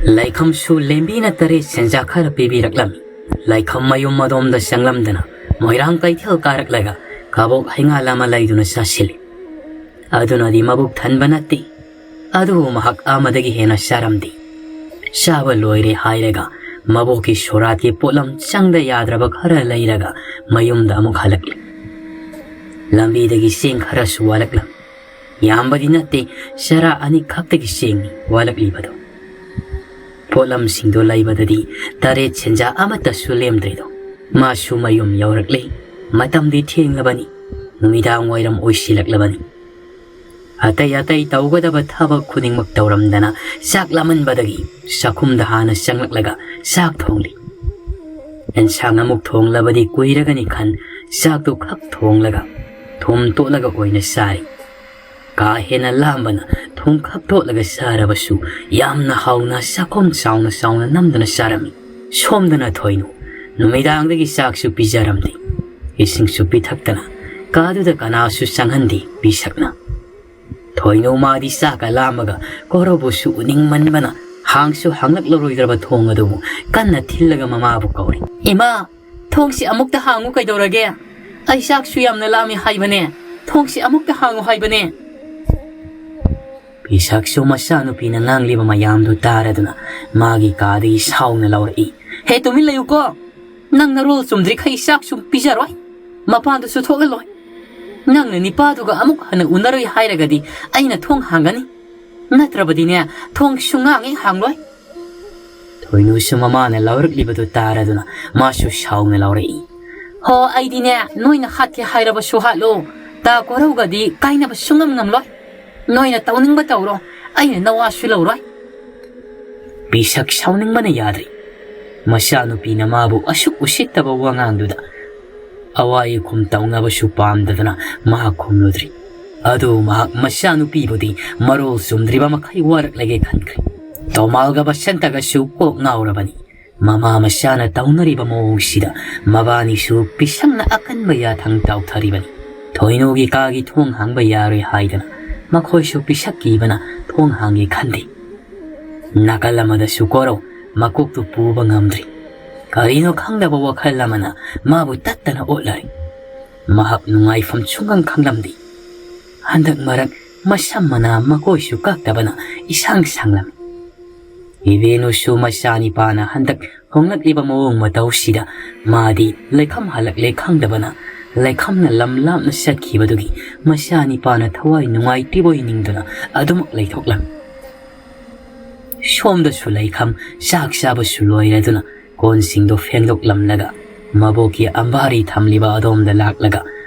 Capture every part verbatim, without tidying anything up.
ꯂꯩꯈꯝꯁꯨ ꯂꯦꯝꯕꯤꯅ ꯇꯔꯦꯠ ꯁꯦꯟꯖꯥ ꯈꯔ ꯄꯤꯕꯤꯔꯛꯂꯝꯃꯤ꯫ ꯂꯩꯈꯝ ꯃꯌꯨꯝ ꯑꯗꯣꯝꯗ ꯆꯪꯂꯝꯗꯅ ꯃꯣꯏꯔꯥꯡ ꯀꯩꯊꯦꯜ ꯀꯥꯔꯛꯂꯒ ꯀꯕꯣꯛ ꯍꯩꯉꯥꯜ ꯑꯃ ꯂꯩꯗꯨꯅ ꯆꯥꯁꯤꯜꯂꯤ꯫ ꯑꯗꯨꯅꯗꯤ ꯃꯕꯨꯛ ꯊꯟꯕ ꯅꯠꯇꯦ꯫ ꯑꯗꯨꯕꯨ ꯃꯍꯥꯛ ꯑꯃꯗꯒꯤ ꯍꯦꯟꯅ ꯆꯥꯔꯝꯗꯦ꯫ ꯆꯥꯕ ꯂꯣꯏꯔꯦ ꯍꯥꯏꯔꯒ ꯃꯕꯣꯛꯀꯤ ꯁꯣꯔꯥꯠꯀꯤ ꯄꯣꯠꯂꯝ ꯆꯪꯗ ꯌꯥꯗ꯭ꯔꯕ ꯈꯔ ꯂꯩꯔꯒ ꯃꯌꯨꯝꯗ ꯑꯃꯨꯛ ꯍꯜꯂꯛꯂꯤ꯫ ꯂꯝꯕꯤꯗꯒꯤ ꯆꯦꯡ ꯈꯔꯁꯨ ꯋꯥꯠꯂꯛꯂꯝꯃꯤ꯫ ꯌꯥꯝꯕꯗꯤ ꯅꯠꯇꯦ, ꯆꯔꯥ ꯑꯅꯤꯈꯛꯇꯒꯤ ꯆꯦꯡꯅꯤ ꯋꯥꯠꯂꯛꯂꯤꯕꯗꯨ꯫ ꯄꯣꯠꯂꯝꯁꯤꯡꯗꯨ ꯂꯩꯕꯗꯗꯤ ꯇꯔꯦꯠ ꯁꯦꯟꯖꯥ ꯑꯃꯠꯇꯁꯨ ꯂꯦꯝꯗ꯭ꯔꯤꯗꯣ꯫ ꯃꯥꯁꯨ ꯃꯌꯨꯝ ꯌꯧꯔꯛꯂꯦ꯫ ꯃꯇꯝꯗꯤ ꯊꯦꯡꯂꯕꯅꯤ, ꯅꯨꯃꯤꯗꯥꯡ ꯋꯥꯏꯔꯝ ꯑꯣꯏꯁꯤꯜꯂꯛꯂꯕꯅꯤ꯫ ꯑꯇꯩ ꯑꯇꯩ ꯇꯧꯒꯗꯕ ꯊꯕꯛ ꯈꯨꯗꯤꯡꯃꯛ ꯇꯧꯔꯝꯗꯅ ꯆꯥꯛ ꯂꯥꯝꯃꯟꯕꯗꯒꯤ ꯆꯥꯛꯈꯨꯝꯗ ꯍꯥꯟꯅ ꯆꯪꯂꯛꯂꯒ ꯆꯥꯛ ꯊꯣꯡꯂꯤ꯫ ꯑꯦꯟꯁꯥꯡ ꯑꯃꯨꯛ ꯊꯣꯡꯂꯕꯗꯤ ꯀꯨꯏꯔꯒꯅꯤ ꯈꯟ ꯆꯥꯛꯇꯨ ꯈꯛ ꯊꯣꯡꯂꯒ ꯊꯨꯝ ꯇꯣꯠꯂꯒ ꯑꯣꯏꯅ ꯆꯥꯔꯤ꯫ ꯀꯥ ꯍꯦꯟꯅ ꯂꯥꯝꯕꯅ ꯊꯨꯝ ꯈꯛ ꯇꯣꯠꯂꯒ ꯆꯥꯔꯕꯁꯨ ꯌꯥꯝꯅ ꯍꯥꯎꯅ ꯆꯥꯛꯈꯨꯝ ꯆꯥꯎꯅ ꯆꯥꯎꯅ ꯅꯝꯗꯨꯅ ꯆꯥꯔꯝꯃꯤ꯫ ꯁꯣꯝꯗꯅ ꯊꯣꯏꯅꯨ ꯅꯨꯃꯤꯗꯥꯡꯗꯒꯤ ꯆꯥꯛꯁꯨ ꯄꯤꯖꯔꯝꯗꯦ, ꯏꯁꯤꯡꯁꯨ ꯄꯤꯊꯛꯇꯅ ꯀꯥꯗꯨꯗ ꯀꯅꯥꯁꯨ ꯆꯪꯍꯟꯗꯦ ꯄꯤꯁꯛꯅ꯫ ꯊꯣꯏꯅꯨ ꯃꯥꯗꯤ ꯆꯥꯛꯀ ꯂꯥꯝꯃꯒ ꯀꯣꯔꯧꯕꯨꯁꯨ ꯎꯅꯤꯡꯃꯟꯕꯅ ꯍꯥꯡꯁꯨ ꯍꯥꯡꯂꯛꯂꯔꯣꯏꯗ꯭ꯔꯕ ꯊꯣꯡ ꯑꯗꯨꯕꯨ ꯀꯟꯅ ꯊꯤꯜꯂꯒ ꯃꯃꯥꯕꯨ ꯀꯧꯔꯤ꯫ "ꯏꯃꯥ, ꯊꯣꯡꯁꯤ ꯑꯃꯨꯛꯇ ꯍꯥꯡꯉꯨ ꯀꯩꯗꯧꯔꯒꯦ? ꯑꯩ ꯆꯥꯛꯁꯨ ꯌꯥꯝꯅ ꯂꯥꯝꯃꯤ ꯍꯥꯏꯕꯅꯦ꯫ ꯊꯣꯡꯁꯤ ꯑꯃꯨꯛꯇ ꯍꯥꯡꯉꯨ ꯍꯥꯏꯕꯅꯦ꯫" ꯄꯤꯁꯛꯁꯨ ꯃꯆꯥꯅꯨꯄꯤꯅ ꯉꯥꯡꯂꯤꯕ ꯃꯌꯥꯝꯗꯨ ꯇꯥꯔꯗꯨꯅ ꯃꯥꯒꯤ ꯀꯥꯗꯒꯤ ꯁꯥꯎꯅ ꯂꯥꯎꯔꯛꯏ꯫ "ꯍꯦ, ꯇꯨꯃꯤꯟ ꯂꯩꯌꯨꯀꯣ! ꯅꯪ ꯅꯔꯣꯜ ꯆꯨꯝꯗ꯭ꯔꯤꯈꯩ ꯆꯥꯛꯁꯨ ꯄꯤꯖꯔꯣꯏ, ꯃꯄꯥꯟꯗꯁꯨ ꯊꯣꯛꯍꯜꯂꯣꯏ꯫ ꯅꯪꯅ ꯅꯤꯄꯥꯗꯨꯒ ꯑꯃꯨꯛ ꯍꯟꯅ ꯎꯅꯔꯣꯏ ꯍꯥꯏꯔꯒꯗꯤ ꯑꯩꯅ ꯊꯣꯡ ꯍꯥꯡꯒꯅꯤ, ꯅꯠꯇ꯭ꯔꯕꯗꯤꯅꯦ ꯊꯣꯡ ꯁꯨꯡꯍꯥꯡ ꯍꯦꯛ ꯍꯥꯡꯂꯣꯏ꯫" ꯊꯣꯏꯅꯨꯁꯨ ꯃꯃꯥꯅ ꯂꯥꯎꯔꯛꯂꯤꯕꯗꯨ ꯇꯥꯔꯗꯨꯅ ꯃꯥꯁꯨ ꯁꯥꯎꯅ ꯂꯥꯎꯔꯛꯏ꯫ "ꯍꯣ, ꯑꯩꯗꯤꯅꯦ ꯅꯣꯏꯅ ꯍꯥꯠꯀꯦ ꯍꯥꯏꯔꯕꯁꯨ ꯍꯥꯠꯂꯨ, ꯇꯥ ꯀꯣꯔꯧꯒꯗꯤ ꯀꯥꯏꯅꯕ ꯁꯨꯡꯉꯝ ꯉꯝꯂꯣꯏ꯫ ꯅꯣꯏꯅ ꯇꯧꯅꯤꯡꯕ ꯇꯧꯔꯣ, ꯑꯩꯅ ꯅꯋꯥꯁꯨ ꯂꯧꯔꯣꯏ꯫" ꯄꯤꯁꯛ ꯁꯥꯎꯅꯤꯡꯕꯅ ꯌꯥꯗ꯭ꯔꯤ꯫ ꯃꯆꯥꯅꯨꯄꯤꯅ ꯃꯥꯕꯨ ꯑꯁꯨꯛ ꯎꯁꯤꯠꯇꯕ ꯋꯥꯉꯥꯡꯗꯨꯗ ꯑꯋꯥ ꯏꯈꯨꯝ ꯇꯧꯅꯕꯁꯨ ꯄꯥꯝꯗꯗꯅ ꯃꯍꯥꯛ ꯈꯨꯝꯂꯨꯗ꯭ꯔꯤ꯫ ꯑꯗꯨ ꯃꯍꯥꯛ ꯃꯆꯥꯅꯨꯄꯤꯕꯨꯗꯤ ꯃꯔꯣꯜ ꯆꯨꯝꯗ꯭ꯔꯤꯕ ꯃꯈꯩ ꯋꯥꯔꯛꯂꯒꯦ ꯈꯟꯈ꯭ꯔꯦ꯫ ꯇꯣꯃꯥꯜꯒ ꯕꯁꯟꯇꯒꯁꯨ ꯀꯣꯛ ꯉꯥꯎꯔꯕꯅꯤ꯫ ꯃꯃꯥ ꯃꯆꯥꯅ ꯇꯧꯅꯔꯤꯕ ꯃꯑꯣꯡꯁꯤꯗ ꯃꯕꯥꯅꯤꯁꯨ ꯄꯤꯁꯛꯅ ꯑꯀꯟꯕ ꯌꯥꯊꯪ ꯇꯥꯎꯊꯔꯤꯕꯅꯤ꯫ ꯊꯣꯏꯅꯨꯒꯤ ꯀꯥꯒꯤ ꯊꯣꯡ ꯍꯥꯡꯕ ꯌꯥꯔꯣꯏ ꯍꯥꯏꯗꯅ ꯃꯈꯣꯏꯁꯨ ꯄꯤꯁꯛ ꯀꯤꯕꯅ ꯊꯣꯡ ꯍꯥꯡꯒꯦ ꯈꯟꯗꯦ꯫ ꯅꯥꯀꯜ ꯑꯃꯗꯁꯨ ꯀꯣꯔꯧ ꯃꯀꯣꯛꯇꯨ ꯄꯨꯕ ꯉꯝꯗ꯭ꯔꯤ꯫ ꯀꯔꯤꯅꯣ ꯈꯪꯗꯕ ꯋꯥꯈꯜ ꯑꯃꯅ ꯃꯥꯕꯨ ꯇꯠꯇꯅ ꯑꯣꯠꯂꯔꯤ꯫ ꯃꯍꯥꯛ ꯅꯨꯡꯉꯥꯏꯐꯝ ꯁꯨꯡꯈꯪ ꯈꯪꯂꯝꯗꯦ꯫ ꯍꯟꯗꯛ ꯃꯔꯛ ꯃꯁꯝ ꯃꯅꯥ ꯃꯀꯣꯏꯁꯨ ꯀꯛꯇꯕꯅ ꯏꯁꯥꯡ ꯁꯥꯡꯂꯝꯃꯤ꯫ ꯏꯕꯦꯟꯅꯨꯁꯨ ꯃꯆꯥꯅꯤꯄꯥꯅ ꯍꯟꯗꯛ ꯍꯣꯡꯂꯛꯂꯤꯕ ꯃꯑꯣꯡ ꯃꯇꯧꯁꯤꯗ ꯃꯥꯗꯤ ꯂꯩꯈꯝ ꯍꯜꯂꯛꯂꯦ ꯈꯪꯗꯕꯅ, ꯂꯩꯈꯝꯅ ꯂꯝ ꯂꯥꯞꯅ ꯆꯠꯈꯤꯕꯗꯨꯒꯤ ꯃꯆꯥꯅꯤꯄꯥꯅ ꯊꯋꯥꯏ ꯅꯨꯡꯉꯥꯏꯇ꯭ꯔꯤꯕꯣꯏ ꯅꯤꯡꯗꯨꯅ ꯑꯗꯨꯃꯛ ꯂꯩꯊꯣꯛꯂꯝꯃꯤ꯫ ꯁꯣꯝꯗꯁꯨ ꯂꯩꯈꯝ ꯆꯥꯛ ꯆꯥꯕꯁꯨ ꯂꯣꯏꯔꯗꯨꯅ ꯀꯣꯟꯁꯤꯡꯗꯨ ꯐꯦꯡꯗꯣꯛꯂꯝꯂꯒ ꯃꯕꯣꯛꯀꯤ ꯑꯝꯕꯥꯔꯤ ꯊꯝꯂꯤꯕ ꯑꯗꯣꯝꯗ ꯂꯥꯛꯂꯒ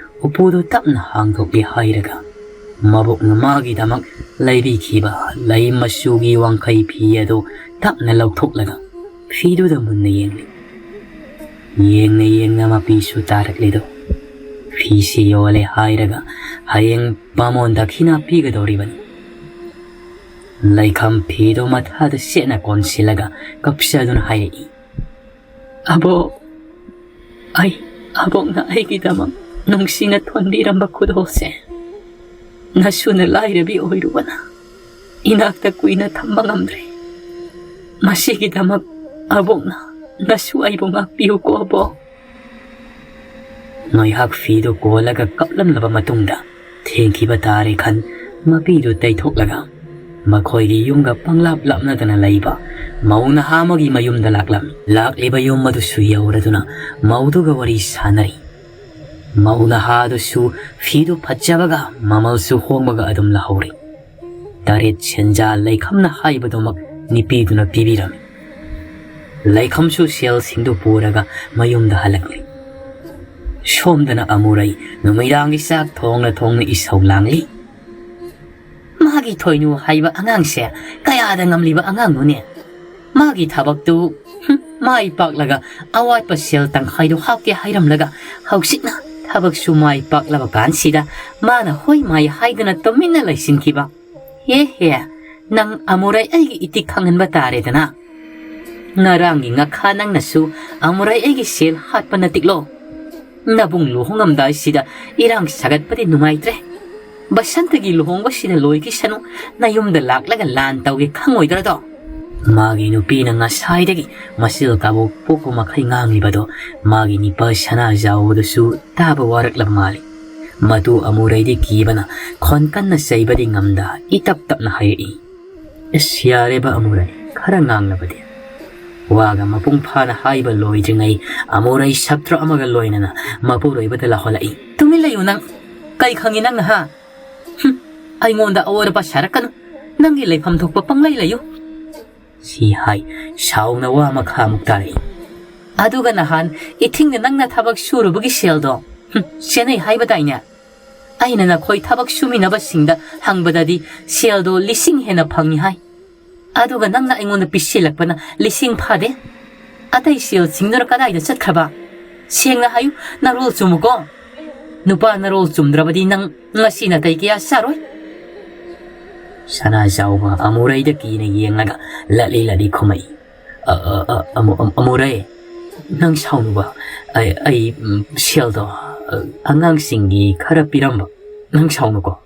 ꯎꯄꯨꯗꯨ ꯇꯞꯅ ꯍꯥꯡꯗꯣꯛꯂꯤ ꯍꯥꯏꯔꯒ ꯃꯕꯣꯛꯅ ꯃꯥꯒꯤꯗꯃꯛ ꯂꯩꯕꯤꯈꯤꯕ ꯂꯩ ꯃꯆꯨꯒꯤ ꯋꯥꯡꯈꯩ ꯐꯤ ꯑꯗꯨ ꯇꯞꯅ ꯂꯧꯊꯣꯛꯂꯒ ꯐꯤꯗꯨꯗ ꯃꯨꯟꯅ ꯌꯦꯡꯂꯤ꯫ ꯌꯦꯡꯅ ꯌꯦꯡꯅ ꯃꯄꯤꯁꯨ ꯇꯥꯔꯛꯂꯤꯗꯣ꯫ ꯐꯤꯁꯤ ꯌꯣꯜꯂꯦ ꯍꯥꯏꯔꯒ ꯍꯌꯦꯡ ꯕꯥꯃꯣꯟ ꯗꯈꯤꯅꯥ ꯄꯤꯒꯗꯧꯔꯤꯕꯅꯤ꯫ ꯂꯩꯈꯝ ꯐꯤꯗꯨ ꯃꯊꯥꯗ ꯆꯦꯠꯅ ꯀꯣꯟꯁꯤꯜꯂꯒ ꯀꯞꯆꯗꯨꯅ ꯍꯥꯏꯔꯛꯏ, "ꯑꯕꯣꯛ, ꯑꯩ, ꯑꯕꯣꯛꯅ ꯑꯩꯒꯤꯗꯃꯛ ꯅꯨꯡꯁꯤꯅ ꯊꯣꯟꯕꯤꯔꯝꯕ ꯈꯨꯗꯣꯜꯁꯦ ꯅꯁꯨꯅ ꯂꯥꯏꯔꯕꯤ ꯑꯣꯏꯔꯨꯕꯅ ꯏꯅꯥꯛꯇ ꯀꯨꯏꯅ ꯊꯝꯕ ꯉꯝꯗ꯭ꯔꯦ꯫ ꯃꯁꯤꯒꯤꯗꯃꯛ ꯑꯕꯣꯛꯅ ꯅꯁꯨ ꯑꯩꯕꯨ ꯉꯥꯛꯄꯤꯌꯨꯀꯣ ꯑꯕꯣꯛ"꯫ ꯉꯥꯏꯍꯥꯛ ꯐꯤꯗꯨ ꯀꯣꯜꯂꯒ ꯀꯞꯂꯝꯂꯕ ꯃꯇꯨꯡꯗ ꯊꯦꯡꯈꯤꯕ ꯇꯥꯔꯦ ꯈꯟ ꯃꯄꯤꯗꯨ ꯇꯩꯊꯣꯛꯂꯒ ꯃꯈꯣꯏꯒꯤ ꯌꯨꯝꯒ ꯄꯪꯂꯥꯞ ꯂꯥꯞꯅꯗꯅ ꯂꯩꯕ ꯃꯧ ꯅꯍꯥ ꯑꯃꯒꯤ ꯃꯌꯨꯝꯗ ꯂꯥꯛꯂꯝꯃꯤ꯫ ꯂꯥꯛꯂꯤꯕ ꯌꯨꯝ ꯑꯗꯨꯁꯨ ꯌꯧꯔꯗꯨꯅ ꯃꯧꯗꯨꯒ ꯋꯥꯔꯤ ꯁꯥꯟꯅꯔꯤ꯫ ꯃꯧ ꯅꯍꯥ ꯑꯗꯨꯁꯨ ꯐꯤꯗꯨ ꯐꯖꯕꯒ ꯃꯃꯜꯁꯨ ꯍꯣꯡꯕꯒ ꯑꯗꯨꯝ ꯂꯧꯍꯧꯔꯤ꯫ ꯇꯔꯦꯠ ꯁꯦꯟꯖꯥ ꯂꯩꯈꯝꯅ ꯍꯥꯏꯕꯗꯨꯃꯛ ꯅꯨꯄꯤꯗꯨꯅ ꯄꯤꯕꯤꯔꯝꯃꯤ꯫ ꯂꯩꯈꯝꯁꯨ ꯁꯦꯜꯁꯤꯡꯗꯨ ꯄꯨꯔꯒ ꯃꯌꯨꯝꯗ ꯍꯜꯂꯛꯂꯤ꯫ ꯁꯣꯝꯗꯅ ꯑꯃꯨꯔꯩ ꯅꯨꯃꯤꯗꯥꯡꯒꯤ ꯆꯥꯛ ꯊꯣꯡꯅ ꯊꯣꯡꯅ ꯏꯁꯧ ꯂꯥꯡꯂꯤ꯫ "ꯃꯥꯒꯤ ꯊꯣꯏꯅꯨ ꯍꯥꯏꯕ ꯑꯉꯥꯡꯁꯦ ꯀꯌꯥꯗ ꯉꯝꯂꯤꯕ ꯑꯉꯥꯡꯅꯣꯅꯦ? ꯃꯥꯒꯤ ꯊꯕꯛꯇꯨ, ꯍꯨꯝ, ꯃꯥꯏ ꯄꯥꯛꯂꯒ ꯑꯋꯥꯠꯄ ꯁꯦꯜ ꯇꯪꯈꯥꯏꯗꯨ ꯍꯥꯞꯀꯦ ꯍꯥꯏꯔꯝꯂꯒ ꯍꯧꯖꯤꯛꯅ ꯊꯕꯛꯁꯨ ꯃꯥꯏ ꯄꯥꯛꯂꯕ ꯀꯥꯟꯁꯤꯗ ꯃꯥꯅ ꯍꯣꯏ ꯃꯥꯏ ꯍꯥꯏꯗꯅ ꯇꯨꯃꯤꯟꯅ ꯂꯩꯁꯤꯟꯈꯤꯕ꯫ ꯍꯦ ꯍꯦ, ꯅꯪ ꯑꯃꯨꯔꯩ ꯑꯩꯒꯤ ꯏꯇꯤꯛ ꯈꯪꯍꯟꯕ ꯇꯥꯔꯦꯗꯅ꯫ ꯉꯔꯥꯡꯒꯤ ꯉꯥꯈꯥ ꯅꯪꯅꯁꯨ ꯑꯃꯨꯔꯩ ꯑꯩꯒꯤ ꯁꯦꯜ ꯍꯥꯠꯄ ꯅꯠꯇꯤꯛꯂꯣ? ꯅꯕꯨꯡ ꯂꯨꯍꯣꯡꯉꯝꯗꯥꯏꯁꯤꯗ ꯏꯔꯥꯡ ꯁꯥꯒꯠꯄꯗꯤ ꯅꯨꯡꯉꯥꯏꯇ꯭ꯔꯦ꯫ ꯕꯁꯟꯇꯒꯤ ꯂꯨꯍꯣꯡꯕꯁꯤꯅ ꯂꯣꯏꯈꯤꯁꯅꯨ, ꯅꯌꯨꯝꯗ ꯂꯥꯛꯂꯒ ꯂꯥꯟ ꯇꯧꯒꯦ ꯈꯪꯉꯣꯏꯗ꯭ꯔꯗꯣ?" ꯃꯥꯒꯤ ꯅꯨꯄꯤꯅ ꯉꯁꯥꯏꯗꯒꯤ ꯃꯆꯤꯜ ꯀꯥꯕꯣꯛ ꯄꯣꯛꯄ ꯃꯈꯩ ꯉꯥꯡꯂꯤꯕꯗꯣ ꯃꯥꯒꯤ ꯅꯤꯄꯥ ꯁꯅꯥꯖꯥꯎꯕꯗꯁꯨ ꯇꯥꯕ ꯋꯥꯔꯛꯂꯕ ꯃꯥꯜꯂꯤ꯫ ꯃꯇꯨ ꯑꯃꯨꯔꯩꯗꯤ ꯀꯤꯕꯅ ꯈꯣꯟ ꯀꯟꯅ ꯆꯩꯕꯗꯤ ꯉꯝꯗ ꯏꯇꯞ ꯇꯞꯅ ꯍꯥꯏꯔꯛꯏ, "ꯑꯁ, ꯌꯥꯔꯦꯕ ꯑꯃꯨꯔꯩ, ꯈꯔ ꯉꯥꯡꯂꯕꯗꯤ꯫" ꯋꯥꯒ ꯃꯄꯨꯡ ꯐꯥꯅ ꯍꯥꯏꯕ ꯂꯣꯏꯗ꯭ꯔꯤꯉꯩ ꯑꯃꯨꯔꯩ ꯁꯞꯇ꯭ꯔ ꯑꯃꯒ ꯂꯣꯏꯅꯅ ꯃꯄꯨꯔꯣꯏꯕꯗ ꯂꯥꯎꯍꯜꯂꯛꯏ, "ꯇꯨꯃꯤꯟ ꯂꯩꯌꯨ ꯅꯪ! ꯀꯩ ꯈꯪꯉꯤ ꯅꯪꯅ, ꯍꯥ? ꯍꯨꯝ, ꯑꯩꯉꯣꯟꯗ ꯑꯑꯣꯔꯄ ꯁꯥꯔꯛꯀꯅꯨ꯫ ꯅꯪꯒꯤ ꯂꯩꯐꯝ ꯊꯣꯛꯄ ꯄꯪꯂꯩ ꯂꯩꯌꯨ꯫" ꯁꯤ ꯍꯥꯏ ꯁꯥꯎꯅ ꯋꯥ ꯃꯈꯥ ꯑꯃꯨꯛ ꯇꯥꯔꯛꯏ, "ꯑꯗꯨꯒ ꯅꯍꯥꯟ ꯏꯊꯤꯡꯗ ꯅꯪꯅ ꯊꯕꯛ ꯁꯨꯔꯨꯕꯒꯤ ꯁꯦꯜꯗꯣ, ꯍꯨꯝ, ꯆꯦꯟꯅꯩ ꯍꯥꯏꯕꯗꯥꯏꯅꯦ? ꯑꯩꯅ ꯅꯈꯣꯏ ꯊꯕꯛ ꯁꯨꯃꯤꯟꯅꯕꯁꯤꯡꯗ ꯍꯪꯕꯗꯗꯤ ꯁꯦꯜꯗꯣ ꯂꯤꯁꯤꯡ ꯍꯦꯟꯅ ꯐꯪꯉꯤ ꯍꯥꯏ꯫ ꯑꯗꯨꯒ ꯅꯪꯅ ꯑꯩꯉꯣꯟꯗ ꯄꯤꯁꯤꯜꯂꯛꯄꯅ ꯂꯤꯁꯤꯡ ꯐꯥꯗꯦ꯫ ꯑꯇꯩ ꯁꯦꯜꯁꯤꯡꯗꯨꯅ ꯀꯗꯥꯏꯗ ꯆꯠꯈ꯭ꯔꯕ? ꯁꯦꯡꯅ ꯍꯥꯏꯌꯨ, ꯅꯔꯣꯜ ꯆꯨꯝꯃꯨꯀꯣ꯫ ꯅꯨꯄꯥ ꯅꯔꯣꯜ ꯆꯨꯝꯗ꯭ꯔꯕꯗꯤ ꯅꯪ ꯉꯁꯤ ꯅꯥꯇꯩ ꯀꯌꯥ ꯆꯥꯔꯣꯏ꯫" ꯁꯅꯥꯖꯥꯎꯕ ꯑꯃꯨꯔꯩꯗ ꯀꯤꯅ ꯌꯦꯡꯂꯒ ꯂꯠꯂꯤ ꯂꯠꯂꯤ ꯈꯨꯝꯃꯛꯏ, "ꯑ, ꯑ, ꯑ, ꯑꯃꯨ-, ꯑꯃꯨ-, ꯑꯃꯨꯔꯩ, ꯅꯪ ꯁꯥꯎꯅꯨꯕ꯫ ꯑꯩ, ꯑꯩ, ꯎꯝ, ꯁꯦꯜꯗꯣ, ꯑ, ꯑꯉꯥꯡꯁꯤꯡꯒꯤ ꯈꯔ ꯄꯤꯔꯝꯕ꯫ ꯅꯪ ꯁꯥꯎꯅꯨꯀꯣ꯫"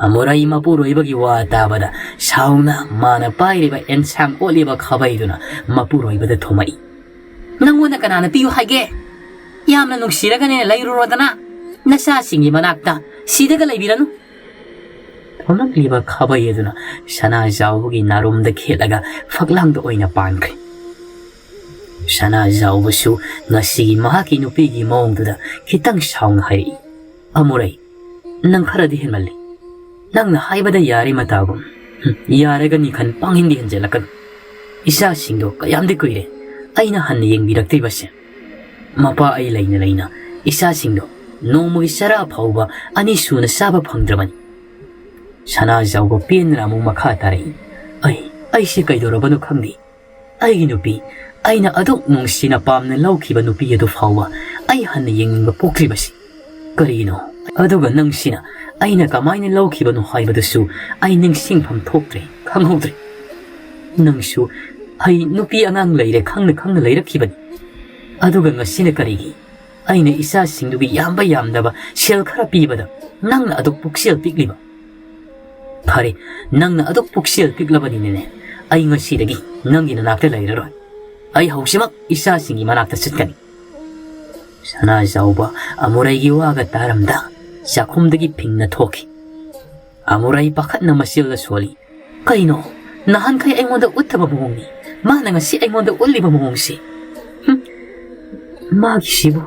ꯑꯃꯨꯔꯩ ꯃꯄꯨꯔꯣꯏꯕꯒꯤ ꯋꯥ ꯇꯥꯕꯗ ꯁꯥꯎꯅ ꯃꯥꯅ ꯄꯥꯏꯔꯤꯕ ꯑꯦꯟꯁꯥꯡ ꯑꯣꯠꯂꯤꯕ ꯈꯥꯕꯩꯗꯨꯅ ꯃꯄꯨꯔꯣꯏꯕꯗ ꯊꯣꯝꯃꯛꯏ, "ꯅꯪꯉꯣꯟꯗ ꯀꯅꯥꯅ ꯄꯤꯌꯨ ꯍꯥꯏꯒꯦ? ꯌꯥꯝꯅ ꯅꯨꯡꯁꯤꯔꯒꯅꯦ ꯂꯩꯔꯨꯔꯣꯗꯅ꯫ ꯅꯆꯥꯁꯤꯡꯒꯤ ꯃꯅꯥꯛꯇ ꯁꯤꯗꯒ ꯂꯩꯕꯤꯔꯅꯨ꯫" ꯊꯣꯝꯂꯛꯂꯤꯕ ꯈꯥꯕꯩ ꯑꯗꯨꯅ ꯁꯅꯥꯖꯥꯎꯕꯒꯤ ꯅꯥꯔꯨꯝꯗ ꯈꯦꯠꯂꯒ ꯐꯛꯂꯥꯡꯗ ꯑꯣꯏꯅ ꯄꯥꯟꯈ꯭ꯔꯦ꯫ ꯁꯅꯥꯖꯥꯎꯕꯁꯨ ꯉꯁꯤꯒꯤ ꯃꯍꯥꯛꯀꯤ ꯅꯨꯄꯤꯒꯤ ꯃꯑꯣꯡꯗꯨꯗ ꯈꯤꯇꯪ ꯁꯥꯎꯅ ꯍꯥꯏꯔꯛꯏ, "ꯑꯃꯨꯔꯩ, ꯅꯪ ꯈꯔꯗꯤ ꯍꯦꯟꯃꯜꯂꯤ꯫ ꯅꯪꯅ ꯍꯥꯏꯕꯗ ꯌꯥꯔꯦ ꯃꯇꯥꯒꯨꯝ꯫ ꯍꯨꯝ, ꯌꯥꯔꯒꯅꯤ ꯈꯟ ꯄꯥꯡꯍꯦꯟꯗꯤ ꯍꯦꯟꯖꯜꯂꯛꯀꯅꯨ꯫ ꯏꯆꯥꯁꯤꯡꯗꯣ ꯀꯌꯥꯝꯗꯤ ꯀꯨꯏꯔꯦ ꯑꯩꯅ ꯍꯟꯅ ꯌꯦꯡꯕꯤꯔꯛꯇ꯭ꯔꯤꯕꯁꯦ꯫ ꯃꯄꯥ ꯑꯩ ꯂꯩꯅ ꯂꯩꯅ ꯏꯆꯥꯁꯤꯡꯗꯣ ꯅꯣꯡꯃꯒꯤ ꯆꯔꯥ ꯐꯥꯎꯕ ꯑꯅꯤ ꯁꯨꯅ ꯆꯥꯕ ꯐꯪꯗ꯭ꯔꯕꯅꯤ꯫" ꯁꯅꯥꯖꯥꯎꯕ ꯄꯦꯟꯗꯅ ꯑꯃꯨꯛ ꯃꯈꯥ ꯇꯥꯔꯛꯏ, "ꯑꯩ, ꯑꯩꯁꯦ ꯀꯩꯗꯧꯔꯕꯅꯣ ꯈꯪꯗꯦ꯫ ꯑꯩꯒꯤ ꯅꯨꯄꯤ, ꯑꯩꯅ ꯑꯗꯨꯛ ꯅꯨꯡꯁꯤꯅ ꯄꯥꯝꯅ ꯂꯧꯈꯤꯕ ꯅꯨꯄꯤ ꯑꯗꯨ ꯐꯥꯎꯕ ꯑꯩ ꯍꯟꯅ ꯌꯦꯡꯅꯤꯡꯕ ꯄꯣꯛꯇ꯭ꯔꯤꯕꯁꯤ ꯀꯔꯤꯒꯤꯅꯣ? ꯑꯗꯨꯒ ꯅꯪꯁꯤꯅ ꯑꯩꯅ ꯀꯃꯥꯏꯅ ꯂꯧꯈꯤꯕꯅꯣ ꯍꯥꯏꯕꯗꯨꯁꯨ ꯑꯩ ꯅꯤꯡꯁꯤꯡꯐꯝ ꯊꯣꯛꯇ꯭ꯔꯦ, ꯈꯪꯍꯧꯗ꯭ꯔꯦ꯫ ꯅꯪꯁꯨ ꯑꯩ ꯅꯨꯄꯤ ꯑꯉꯥꯡ ꯂꯩꯔꯦ ꯈꯪꯅ ꯈꯪꯅ ꯂꯩꯔꯛꯈꯤꯕꯅꯤ꯫ ꯑꯗꯨꯒ ꯉꯁꯤꯅ ꯀꯔꯤꯒꯤ? ꯑꯩꯅ ꯏꯆꯥꯁꯤꯡꯗꯨꯒꯤ ꯌꯥꯝꯕ ꯌꯥꯝꯗꯕ ꯁꯦꯜ ꯈꯔ ꯄꯤꯕꯗ ꯅꯪꯅ ꯑꯗꯨꯛ ꯄꯨꯛꯆꯦꯜ ꯄꯤꯛꯂꯤꯕ? ꯐꯔꯦ, ꯅꯪꯅ ꯑꯗꯨꯛ ꯄꯨꯛꯆꯦꯜ ꯄꯤꯛꯂꯕꯅꯤꯅꯅꯦ, "ꯑꯩ ꯉꯁꯤꯗꯒꯤ ꯅꯪꯒꯤ ꯅꯅꯥꯛꯇ ꯂꯩꯔꯔꯣꯏ꯫ ꯑꯩ ꯍꯧꯖꯤꯛꯃꯛ ꯏꯆꯥꯁꯤꯡꯒꯤ ꯃꯅꯥꯛꯇ ꯆꯠꯀꯅꯤ꯫" ꯁꯅꯥꯖꯥꯎꯕ ꯑꯃꯨꯔꯩꯒꯤ ꯋꯥꯒ ꯇꯥꯔꯝꯗ ꯆꯥꯛꯈꯨꯝꯗꯒꯤ ꯐꯤꯡꯅ ꯊꯣꯛꯈꯤ꯫ ꯑꯃꯨꯔꯩ ꯄꯥꯈꯠꯅ ꯃꯆꯤꯜꯗ ꯁꯣꯜꯂꯤ꯫ "ꯀꯩꯅꯣ? ꯅꯍꯥꯟꯈꯩ ꯑꯩꯉꯣꯟꯗ ꯎꯠꯇꯕ ꯃꯑꯣꯡꯅꯤ꯫ ꯃꯥꯅ ꯉꯁꯤ ꯑꯩꯉꯣꯟꯗ ꯎꯠꯂꯤꯕ ꯃꯑꯣꯡꯁꯤ꯫ ꯍꯨꯝ! ꯃꯥꯒꯤꯁꯤꯕꯨ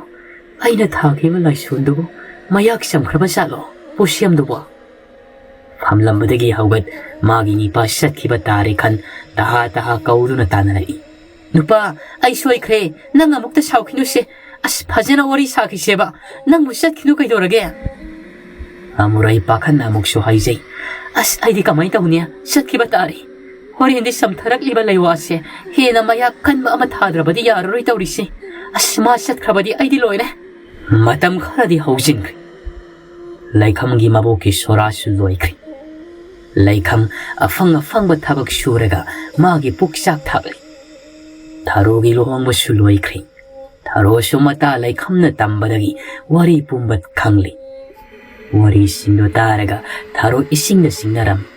ꯑꯩꯅ ꯊꯥꯈꯤꯕ ꯂꯥꯏꯁꯣꯟꯗꯨꯕꯨ ꯃꯌꯥꯛ ꯆꯝꯈ꯭ꯔꯕ ꯖꯥꯠꯂꯣ, ꯄꯣꯁꯦꯝꯗꯨꯕꯣ?" ꯐꯝꯂꯝꯕꯗꯒꯤ ꯍꯧꯒꯠ ꯃꯥꯒꯤ ꯅꯤꯄꯥ ꯆꯠꯈꯤꯕ ꯇꯥꯔꯦ ꯈꯟ ꯇꯍꯥ ꯇꯍꯥ ꯀꯧꯗꯨꯅ ꯇꯥꯟꯅꯔꯛꯏ꯫ "ꯅꯨꯄꯥ, ꯑꯩ ꯁꯣꯏꯈ꯭ꯔꯦ꯫ ꯅꯪ ꯑꯃꯨꯛꯇ ꯁꯥꯎꯈꯤꯅꯨꯁꯦ꯫ ꯑꯁ, ꯐꯖꯅ ꯋꯥꯔꯤ ꯁꯥꯈꯤꯁꯦꯕ꯫ ꯅꯪꯕꯨ ꯆꯠꯈꯤꯅꯨ ꯀꯩꯗꯧꯔꯒꯦ?" ꯑꯃꯨꯔꯩ ꯄꯥꯈꯠꯅ ꯑꯃꯨꯛꯁꯨ ꯍꯥꯏꯖꯩ꯫ "ꯑꯁ, ꯑꯩꯗꯤ ꯀꯃꯥꯏꯅ ꯇꯧꯅꯤ? ꯆꯠꯈꯤꯕ ꯇꯥꯔꯦ꯫ ꯍꯣꯔꯦꯟꯗꯤ ꯆꯝꯊꯔꯛꯂꯤꯕ ꯂꯩꯋꯥꯁꯦ ꯍꯦꯟꯅ ꯃꯌꯥꯛ ꯀꯟꯕ ꯑꯃ ꯊꯥꯗ꯭ꯔꯕꯗꯤ ꯌꯥꯔꯔꯣꯏ ꯇꯧꯔꯤꯁꯦ꯫ ꯑꯁ, ꯃꯥ ꯆꯠꯈ꯭ꯔꯕꯗꯤ ꯑꯩꯗꯤ ꯂꯣꯏꯔꯦ꯫" ꯃꯇꯝ ꯈꯔꯗꯤ ꯍꯧꯖꯤꯟꯈ꯭ꯔꯦ꯫ ꯂꯩꯈꯝꯒꯤ ꯃꯕꯣꯛꯀꯤ ꯁꯣꯔꯥꯁꯨ ꯂꯣꯏꯈ꯭ꯔꯦ꯫ ꯂꯩꯈꯝ ꯑꯐꯪ ꯑꯐꯪꯕ ꯊꯕꯛ ꯁꯨꯔꯒ ꯃꯥꯒꯤ ꯄꯨꯛꯆꯥꯛ ꯊꯥꯛꯂꯤ꯫ ꯊꯔꯣꯒꯤ ꯂꯨꯍꯣꯡꯕꯁꯨ ꯂꯣꯏꯈ꯭ꯔꯦ꯫ ꯊꯔꯣꯁꯨ ꯃꯇꯥ ꯂꯩꯈꯝꯅ ꯇꯝꯕꯗꯒꯤ ꯋꯥꯔꯤ ꯄꯨꯝꯕ ꯈꯪꯂꯤ꯫ ꯋꯥꯔꯤꯁꯤꯡꯗꯨ ꯇꯥꯔꯒ ꯊꯔꯣ ꯏꯁꯤꯡꯗ ꯁꯤꯡꯅꯔꯝꯃꯤ꯫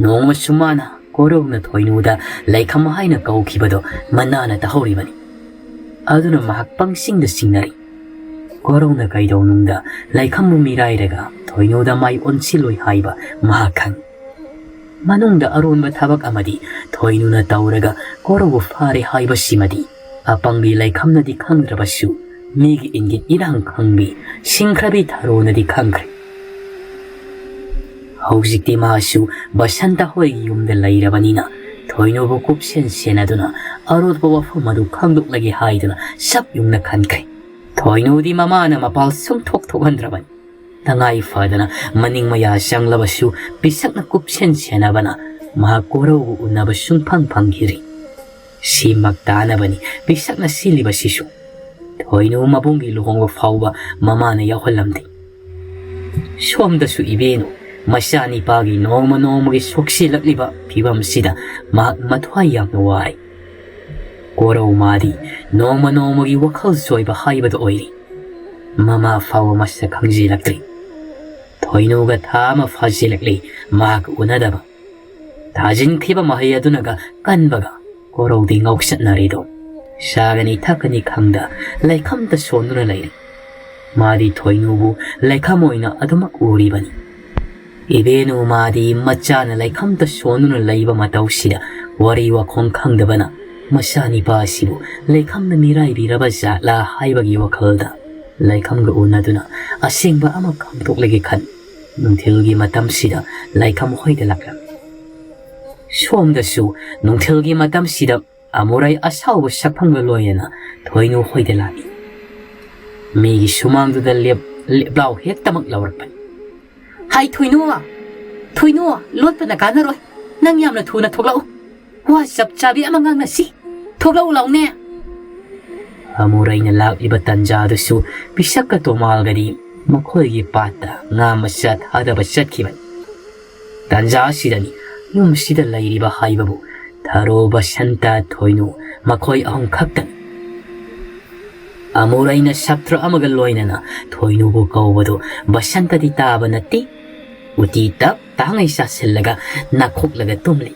ꯅꯣꯡꯃꯁꯨ ꯃꯥꯅ ꯀꯣꯔꯧꯅ ꯊꯣꯏꯅꯨꯗ ꯂꯩꯈꯝ ꯍꯥꯏꯅ ꯀꯧꯈꯤꯕꯗꯣ ꯃꯅꯥꯅ ꯇꯥꯍꯧꯔꯤꯕꯅꯤ꯫ ꯑꯗꯨꯅ ꯃꯍꯥꯛ ꯄꯪꯁꯤꯡꯗ ꯁꯤꯡꯅꯔꯤ꯫ ꯀꯣꯔꯧꯅ ꯀꯩꯗꯧꯅꯨꯡꯗ ꯂꯩꯈꯝꯕꯨ ꯃꯤꯔꯥꯏꯔꯒ ꯊꯣꯏꯅꯨꯗ ꯃꯥꯏ ꯑꯣꯟꯁꯤꯜꯂꯣꯏ ꯍꯥꯏꯕ ꯃꯍꯥꯛ ꯈꯪꯏ꯫ ꯃꯅꯨꯡꯗ ꯑꯔꯣꯟꯕ ꯊꯕꯛ ꯑꯃꯗꯤ ꯊꯣꯏꯅꯨꯅ ꯇꯧꯔꯒ ꯀꯣꯔꯧꯕꯨ ꯐꯥꯔꯦ ꯍꯥꯏꯕꯁꯤꯃꯗꯤ ꯑꯄꯪꯕꯤ ꯂꯩꯈꯝꯅꯗꯤ ꯈꯪꯗ꯭ꯔꯕꯁꯨ, ꯃꯤꯒꯤ ꯏꯪꯒꯤꯠ ꯏꯔꯥꯡ ꯈꯪꯕꯤ ꯁꯤꯡꯈ꯭ꯔꯕꯤ ꯊꯔꯣꯅꯗꯤ ꯈꯪꯈ꯭ꯔꯦ꯫ ꯍꯧꯖꯤꯛꯇꯤ ꯃꯥꯁꯨ ꯕꯁꯟꯇ ꯍꯣꯏꯒꯤ ꯌꯨꯝꯗ ꯂꯩꯔꯕꯅꯤꯅ, ꯊꯣꯏꯅꯨꯕꯨ ꯀꯨꯞꯁꯦꯟ ꯁꯦꯟꯅꯗꯨꯅ ꯑꯔꯣꯠꯄ ꯋꯥꯐꯝ ꯑꯗꯨ ꯈꯪꯗꯣꯛꯂꯒꯦ ꯍꯥꯏꯗꯨꯅ ꯁꯞ ꯌꯨꯡꯅ ꯈꯟꯈ꯭ꯔꯦ꯫ ꯊꯣꯏꯅꯨꯗꯤ ꯃꯃꯥꯅ ꯃꯄꯥꯜ ꯁꯨꯡꯊꯣꯛ ꯊꯣꯛꯍꯟꯗ꯭ꯔꯕꯅꯤ꯫ ꯇꯉꯥꯏ ꯐꯗꯅ ꯃꯅꯤꯡ ꯃꯌꯥ ꯆꯪꯂꯕꯁꯨ ꯄꯤꯁꯛꯅ ꯀꯨꯞꯁꯦꯟ ꯁꯦꯟꯅꯕꯅ ꯃꯍꯥꯛ ꯀꯣꯔꯧꯕꯨ ꯎꯅꯕ ꯁꯨꯡꯐꯪ ꯐꯪꯈꯤꯗ꯭ꯔꯤ꯫ ꯁꯤꯃꯛ ꯇꯥꯅꯕꯅꯤ ꯄꯤꯁꯛꯅ ꯁꯤꯜꯂꯤꯕꯁꯤꯁꯨ꯫ ꯊꯣꯏꯅꯨ ꯃꯕꯨꯡꯒꯤ ꯂꯨꯍꯣꯡꯕ ꯐꯥꯎꯕ ꯃꯃꯥꯅ ꯌꯥꯎꯍꯜꯂꯝꯗꯦ꯫ ꯁꯣꯝꯗꯁꯨ ꯏꯕꯦꯟꯅꯨ ꯃꯆꯥꯅꯤꯄꯥꯒꯤ ꯅꯣꯡꯃ ꯅꯣꯡꯃꯒꯤ ꯁꯣꯛꯆꯤꯜꯂꯛꯂꯤꯕ ꯐꯤꯕꯝꯁꯤꯗ ꯃꯍꯥꯛ ꯃꯊ꯭ꯋꯥꯏ ꯌꯥꯝꯅ ꯋꯥꯔꯦ꯫ ꯀꯣꯔꯧ ꯃꯥꯗꯤ ꯅꯣꯡꯃ ꯅꯣꯡꯃꯒꯤ ꯋꯥꯈꯜ ꯆꯣꯏꯕ ꯍꯥꯏꯕꯗꯨ ꯑꯣꯏꯔꯦ꯫ ꯃꯃꯥ ꯐꯥꯎꯕ ꯃꯁꯛ ꯈꯪꯖꯤꯜꯂꯛꯇ꯭ꯔꯦ꯫ ꯊꯣꯏꯅꯨꯒ ꯊꯥ ꯑꯃ ꯐꯥꯖꯤꯜꯂꯛꯂꯦ ꯃꯍꯥꯛ ꯎꯅꯗꯕ꯫ ꯊꯥꯖꯤꯟꯈꯤꯕ ꯃꯍꯩ ꯑꯗꯨꯅꯒ ꯀꯟꯕꯒ ꯀꯣꯔꯧꯗꯤ ꯉꯥꯎꯆꯠꯅꯔꯤꯗꯣ꯫ ꯆꯥꯒꯅꯤ ꯊꯛꯀꯅꯤ ꯈꯪꯗ ꯂꯩꯈꯝꯇ ꯁꯣꯟꯗꯨꯅ ꯂꯩꯔꯤ꯫ ꯃꯥꯗꯤ ꯊꯣꯏꯅꯨꯕꯨ ꯂꯩꯈꯝ ꯑꯣꯏꯅ ꯑꯗꯨꯃꯛ ꯎꯔꯤꯕꯅꯤ꯫ ꯏꯕꯦꯟꯅꯨ ꯃꯥꯗꯤ ꯃꯆꯥꯅ ꯂꯩꯈꯝꯇ ꯁꯣꯟꯗꯨꯅ ꯂꯩꯕ ꯃꯇꯧꯁꯤꯗ ꯋꯥꯔꯤ ꯋꯥꯈꯣꯡ ꯈꯪꯗꯕꯅ ꯃꯆꯥꯅꯤꯄꯥ ꯑꯁꯤꯕꯨ ꯂꯩꯈꯝꯅ ꯃꯤꯔꯥꯏꯕꯤꯔꯕ ꯖꯥꯠꯂꯥ ꯍꯥꯏꯕꯒꯤ ꯋꯥꯈꯜꯗ ꯂꯩꯈꯝꯒ ꯎꯅꯗꯨꯅ ꯑꯁꯦꯡꯕ ꯑꯃ ꯈꯪꯗꯣꯛꯂꯒꯦ ꯈꯟ ꯅꯨꯡꯊꯤꯜꯒꯤ ꯃꯇꯝꯁꯤꯗ ꯂꯩꯈꯝ ꯍꯣꯏꯗ ꯂꯥꯛꯂꯝꯃꯤ꯫ ꯁꯣꯝꯗꯁꯨ ꯅꯨꯡꯊꯤꯜꯒꯤ ꯃꯇꯝꯁꯤꯗ ꯑꯃꯨꯔꯩ ꯑꯁꯥꯎꯕ ꯁꯛꯐꯝꯒ ꯂꯣꯏꯅꯅ ꯊꯣꯏꯅꯨ ꯍꯣꯏꯗ ꯂꯥꯛꯏ꯫ ꯃꯤꯒꯤ ꯁꯨꯃꯥꯡꯗꯨꯗ ꯂꯦꯞ ꯂꯦꯞꯂꯥꯎ ꯍꯦꯛꯇꯃꯛ ꯂꯥꯎꯔꯛꯄꯅꯤ꯫ "ꯍꯥꯏ ꯊꯣꯏꯅꯨ, ꯊꯣꯏꯅꯨ, ꯂꯣꯠꯄꯅ ꯀꯥꯟꯅꯔꯣꯏ꯫ ꯅꯪ ꯌꯥꯝꯅ ꯊꯨꯅ ꯊꯣꯛꯂꯛꯎ꯫ ꯋꯥ ꯆꯞ ꯆꯥꯕꯤ ꯑꯃ ꯉꯥꯡꯅꯁꯤ꯫ ꯊꯣꯛꯂꯛꯎ ꯂꯥꯎꯅꯦ!" ꯑꯃꯨꯔꯩꯅ ꯂꯥꯛꯂꯤꯕ ꯇꯟꯖꯥꯗꯨꯁꯨ ꯄꯤꯁꯛꯀ ꯇꯣꯃꯥꯜꯒꯗꯤ ꯃꯈꯣꯏꯒꯤ ꯄꯥꯠꯇ ꯉꯥ ꯃꯆꯥ ꯊꯥꯗꯕ ꯆꯠꯈꯤꯕꯅꯤ꯫ ꯇꯟꯖꯥ ꯑꯁꯤꯗꯅꯤ ꯌꯨꯝꯁꯤꯗ ꯂꯩꯔꯤꯕ ꯍꯥꯏꯕꯕꯨ ꯊꯥꯔꯣ, ꯕꯁꯟꯇ, ꯊꯣꯏꯅꯨ ꯃꯈꯣꯏ ꯑꯍꯨꯝ ꯈꯛꯇꯅꯤ꯫ ꯑꯃꯨꯔꯩꯅ ꯁꯥꯇ꯭ꯔ ꯑꯃꯒ ꯂꯣꯏꯅꯅ ꯊꯣꯏꯅꯨꯕꯨ ꯀꯧꯕꯗꯨ ꯕꯁꯟꯇꯗꯤ ꯇꯥꯕ ꯅꯠꯇꯦ꯫ ꯎꯇꯤ ꯇꯞ ꯇꯥꯉꯩ ꯆꯥꯁꯤꯜꯂꯒ ꯅꯥꯈꯣꯛꯂꯒ ꯇꯨꯝꯂꯤ꯫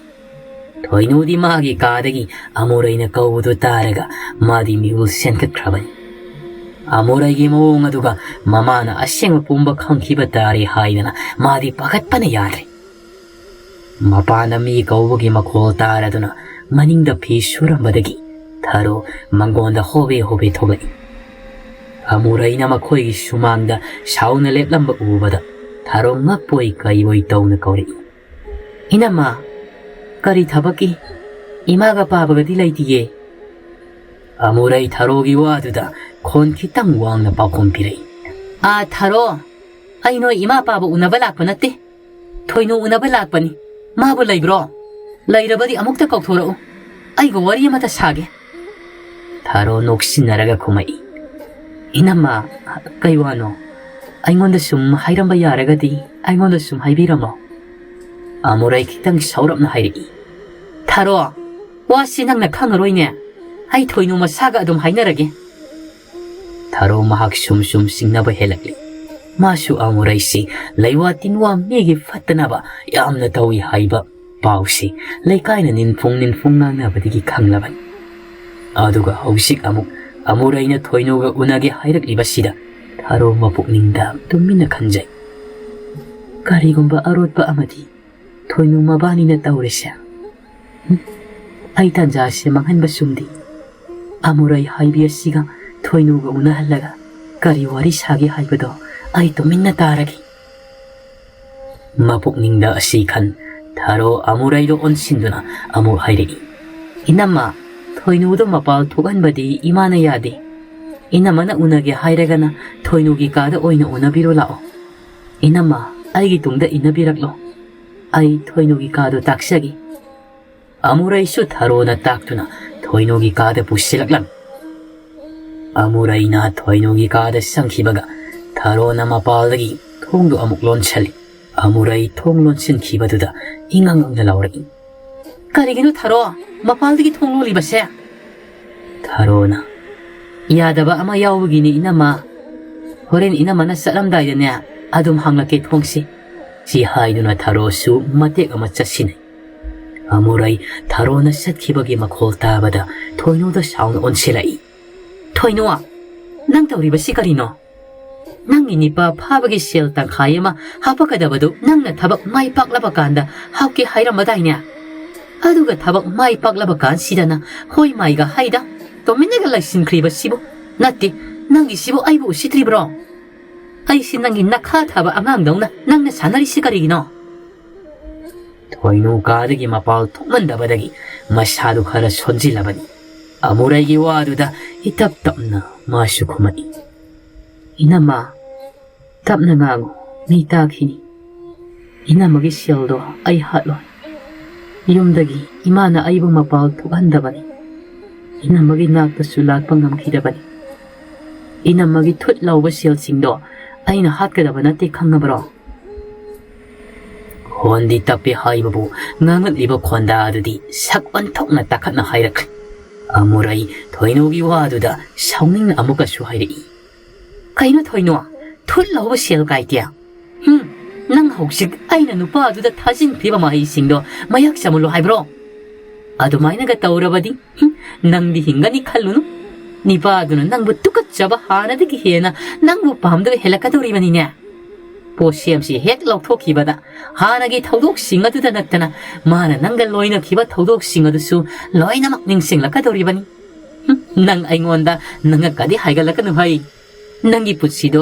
ꯊꯣꯏꯅꯨꯗꯤ ꯃꯥꯒꯤ ꯀꯥꯗꯒꯤ ꯑꯃꯨꯔꯩꯅ ꯀꯧꯕꯗꯨ ꯇꯥꯔꯒ ꯃꯥꯗꯤ ꯃꯤꯍꯨꯜ ꯁꯦꯟꯒꯠꯈ꯭ꯔꯕꯅꯤ꯫ ꯑꯃꯨꯔꯩꯒꯤ ꯃꯑꯣꯡ ꯑꯗꯨꯒ ꯃꯃꯥꯅ ꯑꯁꯦꯡꯕ ꯄꯨꯝꯕ ꯈꯪꯈꯤꯕ ꯇꯥꯔꯦ ꯍꯥꯏꯗꯅ ꯃꯥꯗꯤ ꯄꯥꯈꯠꯄꯅ ꯌꯥꯗ꯭ꯔꯦ꯫ ꯃꯄꯥꯅ ꯃꯤ ꯀꯧꯕꯒꯤ ꯃꯈꯣꯜ ꯇꯥꯔꯗꯨꯅ ꯃꯅꯤꯡꯗ ꯐꯤ ꯁꯨꯔꯝꯕꯗꯒꯤ ꯊꯥꯔꯣ ꯃꯪꯒꯣꯟꯗ ꯍꯣꯕꯦ ꯍꯣꯕꯦ ꯊꯣꯛꯂꯛꯏ꯫ ꯑꯃꯨꯔꯩꯅ ꯃꯈꯣꯏꯒꯤ ꯁꯨꯃꯥꯡꯗ ꯁꯥꯎꯅ ꯂꯦꯞꯂꯝꯕ ꯎꯕꯗ ꯊꯥꯔꯣ ꯉꯛꯄꯣꯏ ꯀꯩꯕꯣꯏ ꯇꯧꯅ ꯀꯧꯔꯛꯏ, "ꯏꯅꯝꯃ, ꯀꯔꯤ ꯊꯕꯛꯀꯤ? ꯏꯃꯥꯒ ꯄꯥꯕꯒꯗꯤ ꯂꯩꯇꯤꯌꯦ?" ꯑꯃꯨꯔꯩ ꯊꯥꯔꯣꯒꯤ ꯋꯥꯗꯨꯗ ꯈꯣꯟ ꯈꯤꯇꯪ ꯋꯥꯡꯅ ꯄꯥꯎꯈꯨꯝ ꯄꯤꯔꯛꯏ, "ꯑꯥ, ꯊꯥꯔꯣ, ꯑꯩ ꯅꯣꯏ ꯏꯃꯥ ꯄꯥꯕ ꯎꯅꯕ ꯂꯥꯛꯄ ꯅꯠꯇꯦ꯫ ꯊꯣꯏꯅꯨ ꯎꯅꯕ ꯂꯥꯛꯄꯅꯤ꯫ ꯃꯥꯕꯨ ꯂꯩꯕ꯭ꯔꯣ? ꯂꯩꯔꯕꯗꯤ ꯑꯃꯨꯛꯇ ꯀꯧꯊꯣꯔꯛꯎ꯫ ꯑꯩꯒ ꯋꯥꯔꯤ ꯑꯃꯇ ꯁꯥꯒꯦ꯫" ꯊꯥꯔꯣ ꯅꯣꯛꯁꯤꯟꯅꯔꯒ ꯈꯨꯝꯃꯛꯏ, "ꯏꯅꯝꯃ, ꯀꯩ ꯋꯥꯅꯣ? ꯑꯩꯉꯣꯟꯗ ꯁꯨꯝ ꯍꯥꯏꯔꯝꯕ ꯌꯥꯔꯒꯗꯤ ꯑꯩꯉꯣꯟꯗ ꯁꯨꯝ ꯍꯥꯏꯕꯤꯔꯝꯃꯣ꯫" ꯑꯃꯨꯔꯩ ꯈꯤꯇꯪ ꯁꯥꯎꯔꯞꯅ ꯍꯥꯏꯔꯛꯏ, "ꯊꯥꯔꯣ, ꯋꯥꯁꯤ ꯅꯪꯅ ꯈꯪꯉꯔꯣꯏꯅꯦ꯫ ꯑꯩ ꯊꯣꯏꯅꯨ ꯃꯁꯥꯒ ꯑꯗꯨꯝ ꯍꯥꯏꯅꯔꯒꯦ꯫" ꯊꯥꯔꯣ ꯃꯍꯥꯛ ꯁꯨꯝ ꯁꯨꯝ ꯁꯤꯡꯅꯕ ꯍꯦꯜꯂꯛꯂꯤ꯫ ꯃꯥꯁꯨ ꯑꯃꯨꯔꯩꯁꯤ ꯂꯩꯋꯥ ꯇꯤꯟꯋꯥ ꯃꯤꯒꯤ ꯐꯠꯇꯅꯕ ꯌꯥꯝꯅ ꯇꯧꯏ ꯍꯥꯏꯕ ꯄꯥꯎꯁꯤ ꯂꯩꯀꯥꯏꯅ ꯅꯤꯟꯐꯨꯡ ꯅꯤꯟꯐꯨꯡ ꯉꯥꯡꯅꯕꯗꯒꯤ ꯈꯪꯂꯕꯅꯤ꯫ ꯑꯗꯨꯒ ꯍꯧꯖꯤꯛ ꯑꯃꯨꯛ ꯑꯃꯨꯔꯩꯅ ꯊꯣꯏꯅꯨꯒ ꯎꯅꯒꯦ ꯍꯥꯏꯔꯛꯂꯤꯕꯁꯤꯗ ꯊꯥꯔꯣ ꯃꯄꯨꯛꯅꯤꯡꯗ ꯇꯨꯃꯤꯟꯅ ꯈꯟꯖꯩ꯫ ꯀꯔꯤꯒꯨꯝꯕ ꯑꯔꯣꯠꯄ ꯑꯃꯗꯤ ꯊꯣꯏꯅꯨ ꯃꯕꯥꯅꯤꯅ ꯇꯧꯔꯤꯁꯦ꯫ ꯍꯨꯝ, ꯑꯩ ꯇꯥꯟꯖꯥꯁꯦ ꯃꯥꯡꯍꯟꯕ ꯆꯨꯝꯗꯦ꯫ ꯑꯃꯨꯔꯩ ꯍꯥꯏꯕꯤ ꯑꯁꯤꯒ ꯊꯣꯏꯅꯨꯒ ꯎꯅꯍꯜꯂꯒ ꯀꯔꯤ ꯋꯥꯔꯤ ꯁꯥꯒꯦ ꯍꯥꯏꯕꯗꯣ ꯑꯩ ꯇꯨꯃꯤꯟꯅ ꯇꯥꯔꯒꯦ꯫ ꯃꯄꯨꯛꯅꯤꯡꯗ ꯑꯁꯤ ꯈꯟ ꯊꯥꯔꯣ ꯑꯃꯨꯔꯩꯗꯣ ꯑꯣꯟꯁꯤꯟꯗꯨꯅ ꯑꯃꯨꯛ ꯍꯥꯏꯔꯛꯏ, "ꯏꯅꯝꯃ, ꯊꯣꯏꯅꯨꯗꯣ ꯃꯄꯥꯜ ꯊꯣꯛꯍꯟꯕꯗꯤ ꯏꯃꯥꯅ ꯌꯥꯗꯦ꯫ ꯏꯅꯝꯃꯅ ꯎꯅꯒꯦ ꯍꯥꯏꯔꯒꯅ ꯊꯣꯏꯅꯨꯒꯤ ꯀꯥꯗ ꯑꯣꯏꯅ ꯎꯅꯕꯤꯔꯣ ꯂꯥꯛꯑꯣ꯫ ꯏꯅꯝꯃ, ꯑꯩꯒꯤ ꯇꯨꯡꯗ ꯏꯟꯅꯕꯤꯔꯛꯂꯣ꯫ ꯑꯩ ꯊꯣꯏꯅꯨꯒꯤ ꯀꯥꯗꯣ ꯇꯥꯛꯆꯒꯦ꯫" ꯑꯃꯨꯔꯩꯁꯨ ꯊꯥꯔꯣꯅ ꯇꯥꯛꯇꯨꯅ ꯊꯣꯏꯅꯨꯒꯤ ꯀꯥꯗ ꯄꯨꯁꯤꯜꯂꯛꯂꯝꯃꯤ꯫ ꯑꯃꯨꯔꯩꯅ ꯊꯣꯏꯅꯨꯒꯤ ꯀꯥꯗ ꯆꯪꯈꯤꯕꯒ ꯊꯥꯔꯣꯅ ꯃꯄꯥꯜꯗꯒꯤ ꯊꯣꯡꯗꯨ ꯑꯃꯨꯛ ꯂꯣꯟꯁꯤꯜꯂꯤ꯫ ꯑꯃꯨꯔꯩ ꯊꯣꯡ ꯂꯣꯟꯁꯤꯟꯈꯤꯕꯗꯨꯗ ꯏꯉꯥꯡ ꯉꯥꯡꯅ ꯂꯥꯎꯔꯛꯏ, "ꯀꯔꯤꯒꯤꯅꯣ ꯊꯥꯔꯣ, ꯃꯄꯥꯜꯗꯒꯤ ꯊꯣꯡ ꯂꯣꯜꯂꯤꯕꯁꯦ?" ꯊꯥꯔꯣꯅ, "ꯌꯥꯗꯕ ꯑꯃ ꯌꯥꯎꯕꯒꯤꯅꯤ ꯏꯅꯝꯃ꯫ ꯍꯣꯔꯦꯟ ꯏꯅꯝꯃꯅ ꯆꯠꯂꯝꯗꯥꯏꯗꯅꯦ ꯑꯗꯨꯝ ꯍꯥꯡꯂꯛꯀꯦ ꯊꯣꯡꯁꯤ꯫" ꯁꯤ ꯍꯥꯏꯗꯨꯅ ꯊꯥꯔꯣꯁꯨ ꯃꯇꯦꯛ ꯑꯃ ꯆꯠꯁꯤꯟꯅꯩ꯫ ꯑꯃꯨꯔꯩ ꯊꯥꯔꯣꯅ ꯆꯠꯈꯤꯕꯒꯤ ꯃꯈꯣꯜ ꯇꯥꯕꯗ ꯊꯣꯏꯅꯨꯗ ꯁꯥꯎꯅ ꯑꯣꯟꯁꯤꯜꯂꯛꯏ, "ꯊꯣꯏꯅꯨ, ꯅꯪ ꯇꯧꯔꯤꯕꯁꯤ ꯀꯔꯤꯅꯣ? ꯅꯪꯒꯤ ꯅꯤꯄꯥ ꯐꯥꯕꯒꯤ ꯁꯦꯜ ꯇꯪꯈꯥꯏ ꯑꯃ ꯍꯥꯞꯄꯛꯀꯗꯕꯗꯨ ꯅꯪꯅ ꯊꯕꯛ ꯃꯥꯏ ꯄꯥꯛꯂꯕ ꯀꯥꯟꯗ ꯍꯥꯞꯀꯦ ꯍꯥꯏꯔꯝꯃꯗꯥꯏꯅꯦ? ꯑꯗꯨꯒ ꯊꯕꯛ ꯃꯥꯏ ꯄꯥꯛꯂꯕ ꯀꯥꯟꯁꯤꯗꯅ ꯍꯣꯏ ꯃꯥꯏꯒ ꯍꯥꯏꯗ ꯇꯨꯃꯤꯟꯅꯒ ꯂꯩꯁꯤꯟꯈ꯭ꯔꯤꯕꯁꯤꯕꯨ? ꯅꯠꯇꯦ, ꯅꯪꯒꯤꯁꯤꯕꯨ ꯑꯩꯕꯨ ꯎꯁꯤꯠꯇ꯭ꯔꯤꯕ꯭ꯔꯣ? ꯑꯩꯁꯤ ꯅꯪꯒꯤ ꯅꯈꯥ ꯊꯥꯕ ꯑꯉꯥꯡꯗꯧꯅ ꯅꯪꯅ ꯁꯥꯟꯅꯔꯤꯁꯤ ꯀꯔꯤꯒꯤꯅꯣ?" ꯊꯣꯏꯅꯨ ꯀꯥꯗꯒꯤ ꯃꯄꯥꯜ ꯊꯣꯛꯃꯟꯗꯕꯗꯒꯤ ꯃꯁꯥꯗꯨ ꯈꯔ ꯁꯣꯟꯖꯤꯜꯂꯕꯅꯤ꯫ ꯑꯃꯨꯔꯩꯒꯤ ꯋꯥꯗꯨꯗ ꯏꯇꯞ ꯇꯞꯅ ꯃꯥꯁꯨ ꯈꯨꯝꯃꯛꯏ, "ꯏꯅꯝꯃ, ꯇꯞꯅ ꯉꯥꯡꯉꯨ, ꯃꯤ ꯇꯥꯈꯤꯅꯤ꯫ ꯏꯅꯝꯃꯒꯤ ꯁꯦꯜꯗꯣ ꯑꯩ ꯍꯥꯠꯂꯣꯏ꯫ ꯌꯨꯝꯗꯒꯤ ꯏꯃꯥꯅ ꯑꯩꯕꯨ ꯃꯄꯥꯜ ꯊꯣꯛꯍꯟꯗꯕꯅꯤ꯫ ꯏꯅꯝꯃꯒꯤ ꯅꯥꯛꯇꯁꯨ ꯂꯥꯛꯄ ꯉꯝꯈꯤꯗꯕꯅꯤ꯫ ꯏꯅꯝꯃꯒꯤ ꯊꯨꯠ ꯂꯥꯎꯕ ꯁꯦꯜꯁꯤꯡꯗꯣ ꯑꯩꯅ ꯍꯥꯠꯀꯗꯕ ꯅꯠꯇꯦ, ꯈꯪꯉꯕ꯭ꯔꯣ?" ꯈꯣꯟꯗꯤ ꯇꯞꯄꯦ ꯍꯥꯏꯕꯕꯨ ꯉꯥꯡꯂꯛꯂꯤꯕ ꯈꯣꯟꯗꯥ ꯑꯗꯨꯗꯤ ꯁꯛ ꯑꯣꯟꯊꯣꯛꯅ ꯇꯥꯈꯠꯅ ꯍꯥꯏꯔꯛꯈ꯭ꯔꯦ꯫ ꯑꯃꯨꯔꯩ ꯊꯣꯏꯅꯨꯒꯤ ꯋꯥꯗꯨꯗ ꯁꯥꯎꯅꯤꯡꯅ ꯑꯃꯨꯛꯀꯁꯨ ꯍꯥꯏꯔꯛꯏ, "ꯀꯩꯅꯣ ꯊꯣꯏꯅꯨ, ꯊꯨꯠ ꯂꯥꯎꯕ ꯁꯦꯜ ꯀꯥꯏꯇꯦ? ꯍꯨꯝ, ꯅꯪ ꯍꯧꯖꯤꯛ ꯑꯩꯅ ꯅꯨꯄꯥꯗꯨꯗ ꯊꯥꯖꯤꯟꯈꯤꯕ ꯃꯍꯩꯁꯤꯡꯗꯣ ꯃꯌꯥꯛ ꯆꯝꯍꯜꯂꯣ ꯍꯥꯏꯕ꯭ꯔꯣ? ꯑꯗꯨꯃꯥꯏꯅꯒ ꯇꯧꯔꯕꯗꯤ, ꯍꯨꯝ, ꯅꯪꯗꯤ ꯍꯤꯡꯒꯅꯤ ꯈꯜꯂꯨꯅꯨ꯫ ꯅꯤꯄꯥꯗꯨꯅ ꯅꯪꯕꯨ ꯇꯨꯀꯠꯆꯕ ꯍꯥꯟꯅꯗꯒꯤ ꯍꯦꯟꯅ ꯅꯪꯕꯨ ꯄꯥꯝꯗꯕ ꯍꯦꯜꯂꯛꯀꯗꯧꯔꯤꯕꯅꯤꯅꯦ꯫ ꯄꯣꯠꯁꯦꯝꯁꯤ ꯍꯦꯛ ꯂꯧꯊꯣꯛꯈꯤꯕꯗ ꯍꯥꯟꯅꯒꯤ ꯊꯧꯗꯣꯛꯁꯤꯡ ꯑꯗꯨꯗ ꯅꯠꯇꯅ ꯃꯥꯅ ꯅꯪꯒ ꯂꯣꯏꯅꯈꯤꯕ ꯊꯧꯗꯣꯛꯁꯤꯡ ꯑꯗꯨꯁꯨ ꯂꯣꯏꯅꯃꯛ ꯅꯤꯡꯁꯤꯡꯂꯛꯀꯗꯧꯔꯤꯕꯅꯤ꯫ ꯍꯨꯝ, ꯅꯪ ꯑꯩꯉꯣꯟꯗ ꯅꯉꯛꯀꯗꯤ ꯍꯥꯏꯒꯠꯂꯛꯀꯅꯨ ꯍꯩ꯫ ꯅꯪꯒꯤ ꯄꯨꯟꯁꯤꯗꯣ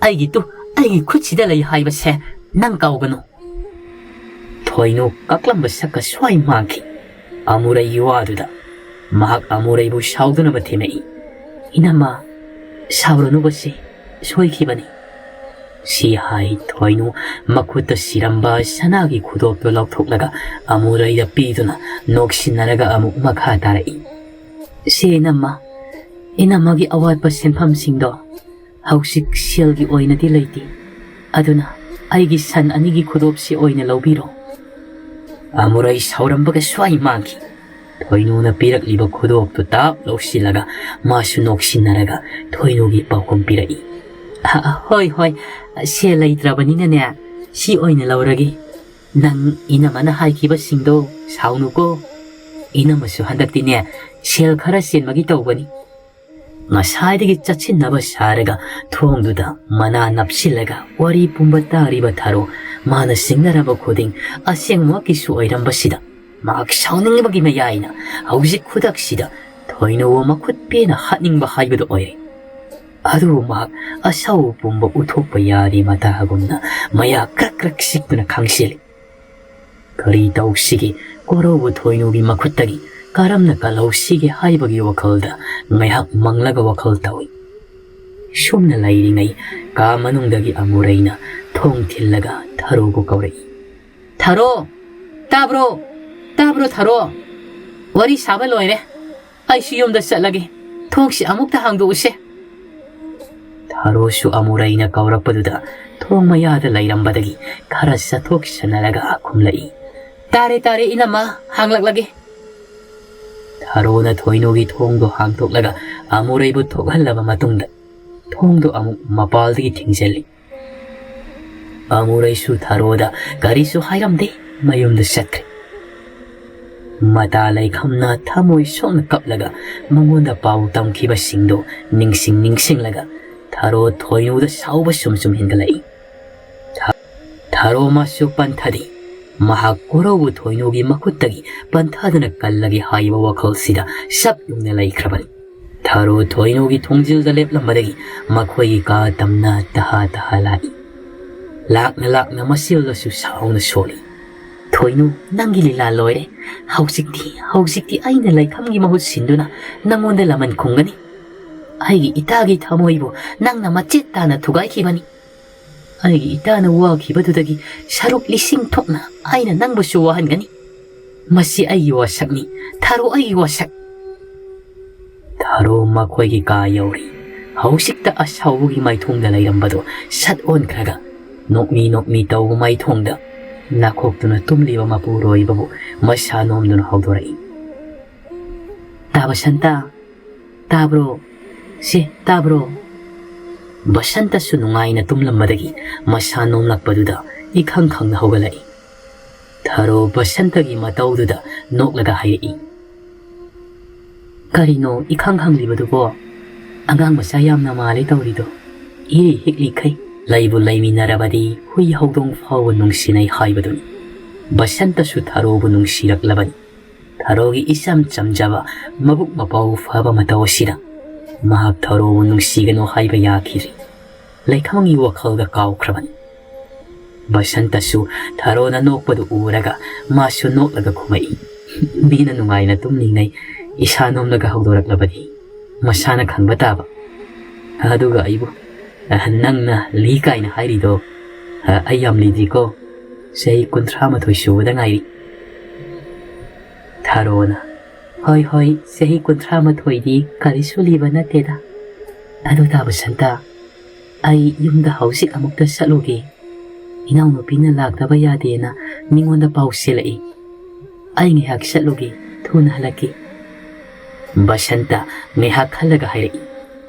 ꯑꯩꯒꯤ ꯇꯨ ꯑꯩꯒꯤ ꯈꯨꯠꯁꯤꯗ ꯂꯩ ꯍꯥꯏꯕꯁꯦ ꯅꯪ ꯀꯥꯎꯒꯅꯨ꯫ ꯊꯣꯏꯅꯨ ꯀꯛꯂꯝꯕ ꯁꯛꯀ ꯁ꯭ꯋꯥꯏ ꯃꯥꯡꯈꯤ꯫ ꯑꯃꯨꯔꯩꯒꯤ ꯋꯥꯗꯨꯗ ꯃꯍꯥꯛ ꯑꯃꯨꯔꯩꯕꯨ ꯁꯥꯎꯗꯨꯅ ꯊꯦꯝꯃꯛꯏ꯫ "ꯏꯅꯝꯃ, ꯁꯥꯎꯔꯅꯨꯕꯁꯦ, ꯁꯣꯏꯈꯤꯕꯅꯤ꯫" ꯁꯤ ꯍꯥꯏ ꯊꯣꯏꯅꯨ ꯃꯈꯨꯠꯇ ꯁꯤꯔꯝꯕ ꯁꯅꯥꯒꯤ ꯈꯨꯗꯣꯞꯇꯨ ꯂꯧꯊꯣꯛꯂꯒ ꯑꯃꯨꯔꯩꯗ ꯄꯤꯗꯨꯅ ꯅꯣꯛꯁꯤꯟꯅꯔꯒ ꯑꯃꯨꯛ ꯃꯈꯥ ꯇꯥꯔꯛꯏ꯫ "ꯁꯦ ꯏꯅꯝꯃ, ꯏꯅꯝꯃꯒꯤ ꯑꯋꯥꯠꯄ ꯁꯦꯟꯐꯝꯁꯤꯡꯗꯣ ꯍꯧꯖꯤꯛ ꯁꯦꯜꯒꯤ ꯑꯣꯏꯅꯗꯤ ꯂꯩꯇꯦ꯫ ꯑꯗꯨꯅ ꯑꯩꯒꯤ ꯁꯟ ꯑꯅꯤꯒꯤ ꯈꯨꯗꯣꯞꯁꯤ ꯑꯣꯏꯅ ꯂꯧꯕꯤꯔꯣ꯫" ꯑꯃꯨꯔꯩ ꯁꯥꯎꯔꯝꯕꯒ ꯁ꯭ꯋꯥꯏ ꯃꯥꯡꯈꯤ꯫ ꯊꯣꯏꯅꯨꯅ ꯄꯤꯔꯛꯂꯤꯕ ꯈꯨꯗꯣꯞꯇꯨ ꯇꯥꯞ ꯂꯧꯁꯤꯜꯂꯒ ꯃꯥꯁꯨ ꯅꯣꯛꯁꯤꯟꯅꯔꯒ ꯊꯣꯏꯅꯨꯒꯤ ꯄꯥꯎꯈꯨꯝ ꯄꯤꯔꯛꯏ꯫ "ꯑ, ꯑ, ꯍꯣꯏ, ꯍꯣꯏ, ꯁꯦꯜ ꯂꯩꯇ꯭ꯔꯕꯅꯤꯅꯅꯦ, ꯁꯤ ꯑꯣꯏꯅ ꯂꯧꯔꯒꯦ꯫ ꯅꯪ ꯏꯅꯝꯃꯅ ꯍꯥꯏꯈꯤꯕꯁꯤꯡꯗꯣ ꯁꯥꯎꯅꯨꯀꯣ꯫ ꯏꯅꯝꯃꯁꯨ ꯍꯟꯗꯛꯇꯤꯅꯦ, ꯁꯦꯜ ꯈꯔ ꯆꯦꯟꯕꯒꯤ ꯇꯧꯕꯅꯤ꯫" ꯉꯁꯥꯏꯗꯒꯤ ꯆꯠꯁꯤꯟꯅꯕ ꯁꯥꯔꯒ ꯊꯣꯡꯗꯨꯗ ꯃꯅꯥ ꯅꯞꯁꯤꯜꯂꯒ ꯋꯥꯔꯤ ꯄꯨꯝꯕ ꯇꯥꯔꯤꯕ ꯊꯥꯔꯣ ꯃꯥꯅ ꯁꯤꯡꯅꯔꯝꯕ ꯈꯨꯗꯤꯡ ꯑꯁꯦꯡꯕꯃꯛꯀꯤꯁꯨ ꯑꯣꯏꯔꯝꯕꯁꯤꯗ ꯃꯍꯥꯛ ꯁꯥꯎꯅꯤꯡꯕꯒꯤ ꯃꯌꯥꯏꯅ ꯍꯧꯖꯤꯛ ꯈꯨꯗꯛꯁꯤꯗ ꯊꯣꯏꯅꯧ ꯃꯈꯨꯠ ꯄꯦꯟꯅ ꯍꯥꯠꯅꯤꯡꯕ ꯍꯥꯏꯕꯗꯨ ꯑꯣꯏꯔꯦ꯫ ꯑꯗꯨꯕꯨ ꯃꯍꯥꯛ ꯑꯁꯥꯎꯕ ꯄꯨꯝꯕ ꯎꯠꯊꯣꯛꯄ ꯌꯥꯗꯦ ꯃꯇꯥꯒꯨꯝꯅ ꯃꯌꯥ ꯀ꯭ꯔꯛ ꯀ꯭ꯔꯛ ꯁꯤꯛꯇꯨꯅ ꯈꯥꯡꯁꯤꯜꯂꯤ꯫ ꯀꯔꯤ ꯇꯧꯁꯤꯒꯦ? ꯀꯣꯔꯧꯕ ꯊꯣꯏꯅꯨꯒꯤ ꯃꯈꯨꯠꯇꯒꯤ ꯀꯔꯝꯅ ꯀꯜꯍꯧꯁꯤꯒꯦ ꯍꯥꯏꯕꯒꯤ ꯋꯥꯈꯜꯗ ꯉꯥꯏꯍꯥꯛ ꯃꯪꯂꯒ ꯋꯥꯈꯜ ꯇꯧꯏ꯫ ꯁꯨꯝꯅ ꯂꯩꯔꯤꯉꯩ ꯀꯥ ꯃꯅꯨꯡꯗꯒꯤ ꯑꯃꯨꯔꯩꯅ ꯊꯣꯡ ꯊꯤꯜꯂꯒ ꯊꯔꯣꯕꯨ ꯀꯧꯔꯛꯏ꯫ "ꯊꯔꯣ! ꯇꯥꯕ꯭ꯔꯣ? ꯇꯥꯕ꯭ꯔꯣ ꯊꯔꯣ? ꯋꯥꯔꯤ ꯁꯥꯕ ꯂꯣꯏꯔꯦ꯫ ꯑꯩꯁꯨ ꯌꯨꯝꯗ ꯆꯠꯂꯒꯦ꯫ ꯊꯣꯡꯁꯤ ꯑꯃꯨꯛꯇ ꯍꯥꯡꯗꯣꯛꯎꯁꯦ꯫" ꯊꯔꯣꯁꯨ ꯑꯃꯨꯔꯩꯅ ꯀꯧꯔꯛꯄꯗꯨꯗ ꯊꯣꯡ ꯃꯌꯥꯗ ꯂꯩꯔꯝꯕꯗꯒꯤ ꯈꯔ ꯆꯠꯊꯣꯛ ꯆꯠꯅꯔꯒ ꯈꯨꯝꯂꯛꯏ꯫ "ꯇꯥꯔꯦ, ꯇꯥꯔꯦ, ꯏꯅꯝꯃ, ꯍꯥꯡꯂꯛꯂꯒꯦ꯫" ꯊꯔꯣꯅ ꯊꯣꯏꯅꯨꯒꯤ ꯊꯣꯡꯗꯣ ꯍꯥꯡꯗꯣꯛꯂꯒ ꯑꯃꯨꯔꯩꯕꯨ ꯊꯣꯛꯍꯜꯂꯕ ꯃꯇꯨꯡꯗ ꯊꯣꯡꯗꯣ ꯑꯃꯨꯛ ꯃꯄꯥꯜꯗꯒꯤ ꯊꯤꯡꯖꯤꯜꯂꯤ꯫ ꯑꯃꯨꯔꯩꯁꯨ ꯊꯔꯣꯗ ꯀꯔꯤꯁꯨ ꯍꯥꯏꯔꯝꯗꯦ, ꯃꯌꯨꯝꯗ ꯆꯠꯈ꯭ꯔꯦ꯫ ꯃꯇꯥ ꯂꯩꯈꯝꯅ ꯊꯃꯣꯏ ꯁꯣꯛꯅ ꯀꯞꯂꯒ ꯃꯉꯣꯟꯗ ꯄꯥꯎ ꯇꯝꯈꯤꯕꯁꯤꯡꯗꯨ ꯅꯤꯡꯁꯤꯡ ꯅꯤꯡꯁꯤꯡꯂꯒ ꯊꯔꯣ ꯊꯣꯏꯅꯨꯗ ꯁꯥꯎꯕ ꯁꯨꯝ ꯁꯨꯝ ꯍꯦꯟꯒꯠꯂꯛꯏ꯫ ꯊ-, ꯊꯔꯣ ꯃꯥꯁꯨ ꯄꯟꯊꯗꯦ꯫ ꯃꯍꯥꯛ ꯀꯣꯔꯧꯕ ꯊꯣꯏꯅꯨꯒꯤ ꯃꯈꯨꯠꯇꯒꯤ ꯄꯟꯊꯗꯅ ꯀꯜꯂꯒꯦ ꯍꯥꯏꯕ ꯋꯥꯈꯜꯁꯤꯗ ꯁꯞ ꯌꯨꯡꯅ ꯂꯩꯈ꯭ꯔꯕꯅꯤ꯫ ꯊꯔꯣ ꯊꯣꯏꯅꯨꯒꯤ ꯊꯣꯡꯖꯤꯜꯗ ꯂꯦꯞꯂꯝꯕꯗꯒꯤ ꯃꯈꯣꯏꯒꯤ ꯀꯥ ꯇꯝꯅ ꯇꯍꯥ ꯇꯍꯥ ꯂꯥꯛꯏ꯫ ꯂꯥꯛꯅ ꯂꯥꯛꯅ ꯃꯁꯤꯜꯗꯁꯨ ꯁꯥꯎꯅ ꯁꯣꯜꯂꯤ꯫ "ꯊꯣꯏꯅꯨ, ꯅꯪꯒꯤ ꯂꯤꯂꯥ ꯂꯣꯏꯔꯦ꯫ ꯍꯧꯖꯤꯛꯇꯤ, ꯍꯧꯖꯤꯛꯇꯤ ꯑꯩꯅ ꯂꯩꯈꯝꯒꯤ ꯃꯍꯨꯠ ꯁꯤꯟꯗꯨꯅ ꯅꯪꯉꯣꯟꯗ ꯂꯃꯟ ꯈꯨꯝꯒꯅꯤ꯫ ꯑꯩꯒꯤ ꯏꯇꯥꯒꯤ ꯊꯃꯣꯏꯕꯨ ꯅꯪꯅ ꯃꯆꯦꯠ ꯇꯥꯅ ꯊꯨꯒꯥꯏꯈꯤꯕꯅꯤ꯫ ꯑꯩꯒꯤ ꯏꯇꯥꯅ ꯋꯥꯈꯤꯕꯗꯨꯗꯒꯤ ꯁꯔꯨꯛ ꯂꯤꯁꯤꯡ ꯊꯣꯛꯅ ꯑꯩꯅ ꯅꯪꯕꯨꯁꯨ ꯋꯥꯍꯟꯒꯅꯤ꯫ ꯃꯁꯤ ꯑꯩꯒꯤ ꯋꯥꯁꯛꯅꯤ, ꯊꯔꯣ ꯑꯩꯒꯤ ꯋꯥꯁꯛ꯫" ꯊꯔꯣ ꯃꯈꯣꯏꯒꯤ ꯀꯥ ꯌꯧꯔꯤ꯫ ꯍꯧꯖꯤꯛꯇ ꯑꯁꯥꯎꯕꯒꯤ ꯃꯥꯏꯊꯣꯡꯗ ꯂꯩꯔꯝꯕꯗꯨ ꯁꯠ ꯑꯣꯟꯈ꯭ꯔꯒ ꯅꯣꯛꯃꯤ ꯅꯣꯛꯃꯤ ꯇꯧꯕ ꯃꯥꯏꯊꯣꯡꯗ ꯅꯥꯈꯣꯛꯇꯨꯅ ꯇꯨꯝꯂꯤꯕ ꯃꯄꯨꯔꯣꯏꯕꯕꯨ ꯃꯁꯥ ꯅꯣꯝꯗꯨꯅ ꯍꯧꯗꯣꯔꯛꯏ꯫ "ꯇꯥ ꯕꯁꯟꯇ, ꯇꯥꯕ꯭ꯔꯣ? ꯁꯦ, ꯇꯥꯕ꯭ꯔꯣ?" ꯕꯁꯟꯇꯁꯨ ꯅꯨꯡꯉꯥꯏꯅ ꯇꯨꯝꯂꯝꯕꯗꯒꯤ ꯃꯁꯥ ꯅꯣꯝꯂꯛꯄꯗꯨꯗ ꯏꯈꯪ ꯈꯪꯅ ꯍꯧꯒꯠꯂꯛꯏ꯫ ꯊꯔꯣ ꯕꯁꯟꯇꯒꯤ ꯃꯇꯧꯗꯨꯗ ꯅꯣꯛꯂꯒ ꯍꯥꯏꯔꯛꯏ꯫ "ꯀꯔꯤꯅꯣ ꯏꯈꯪ ꯈꯪꯂꯤꯕꯗꯨꯕꯣ? ꯑꯉꯥꯡ ꯃꯆꯥ ꯌꯥꯝꯅ ꯃꯥꯜꯂꯦ ꯇꯧꯔꯤꯗꯣ꯫ ꯏꯔꯤ ꯍꯤꯛꯂꯤꯈꯩ꯫ ꯂꯩꯕꯨ ꯂꯩꯃꯤꯟꯅꯔꯕꯗꯤ ꯍꯨꯏ ꯍꯧꯗꯣꯡ ꯐꯥꯎꯕ ꯅꯨꯡꯁꯤꯅꯩ ꯍꯥꯏꯕꯗꯨꯅꯤ꯫" ꯕꯁꯟꯇꯁꯨ ꯊꯔꯣꯕꯨ ꯅꯨꯡꯁꯤꯔꯛꯂꯕꯅꯤ꯫ ꯊꯔꯣꯒꯤ ꯏꯆꯝ ꯆꯝꯖꯕ ꯃꯕꯨꯛ ꯃꯄꯥꯎ ꯐꯕ ꯃꯇꯧ ꯑꯁꯤꯗ ꯃꯍꯥꯛ ꯊꯔꯣꯕꯨ ꯅꯨꯡꯁꯤꯒꯅꯨ ꯍꯥꯏꯕ ꯌꯥꯈꯤꯗ꯭ꯔꯦ꯫ ꯂꯩꯈꯝꯒꯤ ꯋꯥꯈꯜꯒ ꯀꯥꯎꯈ꯭ꯔꯕꯅꯤ꯫ ꯕꯁꯟꯇꯁꯨ ꯊꯔꯣꯅ ꯅꯣꯛꯄꯗꯨ ꯎꯔꯒ ꯃꯥꯁꯨ ꯅꯣꯛꯂꯒ ꯈꯨꯝꯃꯛꯏ꯫ "ꯃꯤꯅ ꯅꯨꯡꯉꯥꯏꯅ ꯇꯨꯝꯂꯤꯉꯩ ꯏꯁꯥ ꯅꯣꯝꯂꯒ ꯍꯧꯗꯣꯔꯛꯂꯕꯗꯤ ꯃꯁꯥꯅ ꯈꯪꯕ ꯇꯥꯕ꯫ ꯑꯗꯨꯒ ꯑꯩꯕꯨ, ꯑ, ꯅꯪꯅ ꯂꯤ ꯀꯥꯏꯅ ꯍꯥꯏꯔꯤꯗꯣ, ꯑ, ꯑꯩ ꯌꯥꯝ ꯂꯤꯗ꯭ꯔꯤꯀꯣ꯫ ꯆꯍꯤ ꯀꯨꯟꯊ꯭ꯔꯥ ꯃꯥꯊꯣꯏ ꯁꯨꯕꯗ ꯉꯥꯏꯔꯤ꯫" ꯊꯔꯣꯅ, "ꯍꯣꯏ, ꯍꯣꯏ, ꯆꯍꯤ ꯀꯨꯟꯊ꯭ꯔꯥ ꯃꯥꯊꯣꯏꯗꯤ ꯀꯔꯤꯁꯨ ꯂꯤꯕ ꯅꯠꯇꯦꯗ꯫ ꯑꯗꯨ ꯇꯥ ꯕꯁꯟꯇ, ꯑꯩ ꯌꯨꯝꯗ ꯍꯧꯖꯤꯛ ꯑꯃꯨꯛꯇ ꯆꯠꯂꯨꯒꯦ꯫ ꯏꯅꯥꯎꯅꯨꯄꯤꯅ ꯂꯥꯛꯇꯕ ꯌꯥꯗꯦꯅ ꯃꯤꯉꯣꯟꯗ ꯄꯥꯎ ꯆꯦꯜꯂꯛꯏ꯫ ꯑꯩ ꯉꯥꯏꯍꯥꯛ ꯆꯠꯂꯨꯒꯦ, ꯊꯨꯅ ꯍꯜꯂꯛꯀꯦ꯫" ꯕꯁꯟꯇ ꯉꯥꯏꯍꯥꯛ ꯈꯜꯂꯒ ꯍꯥꯏꯔꯛꯏ,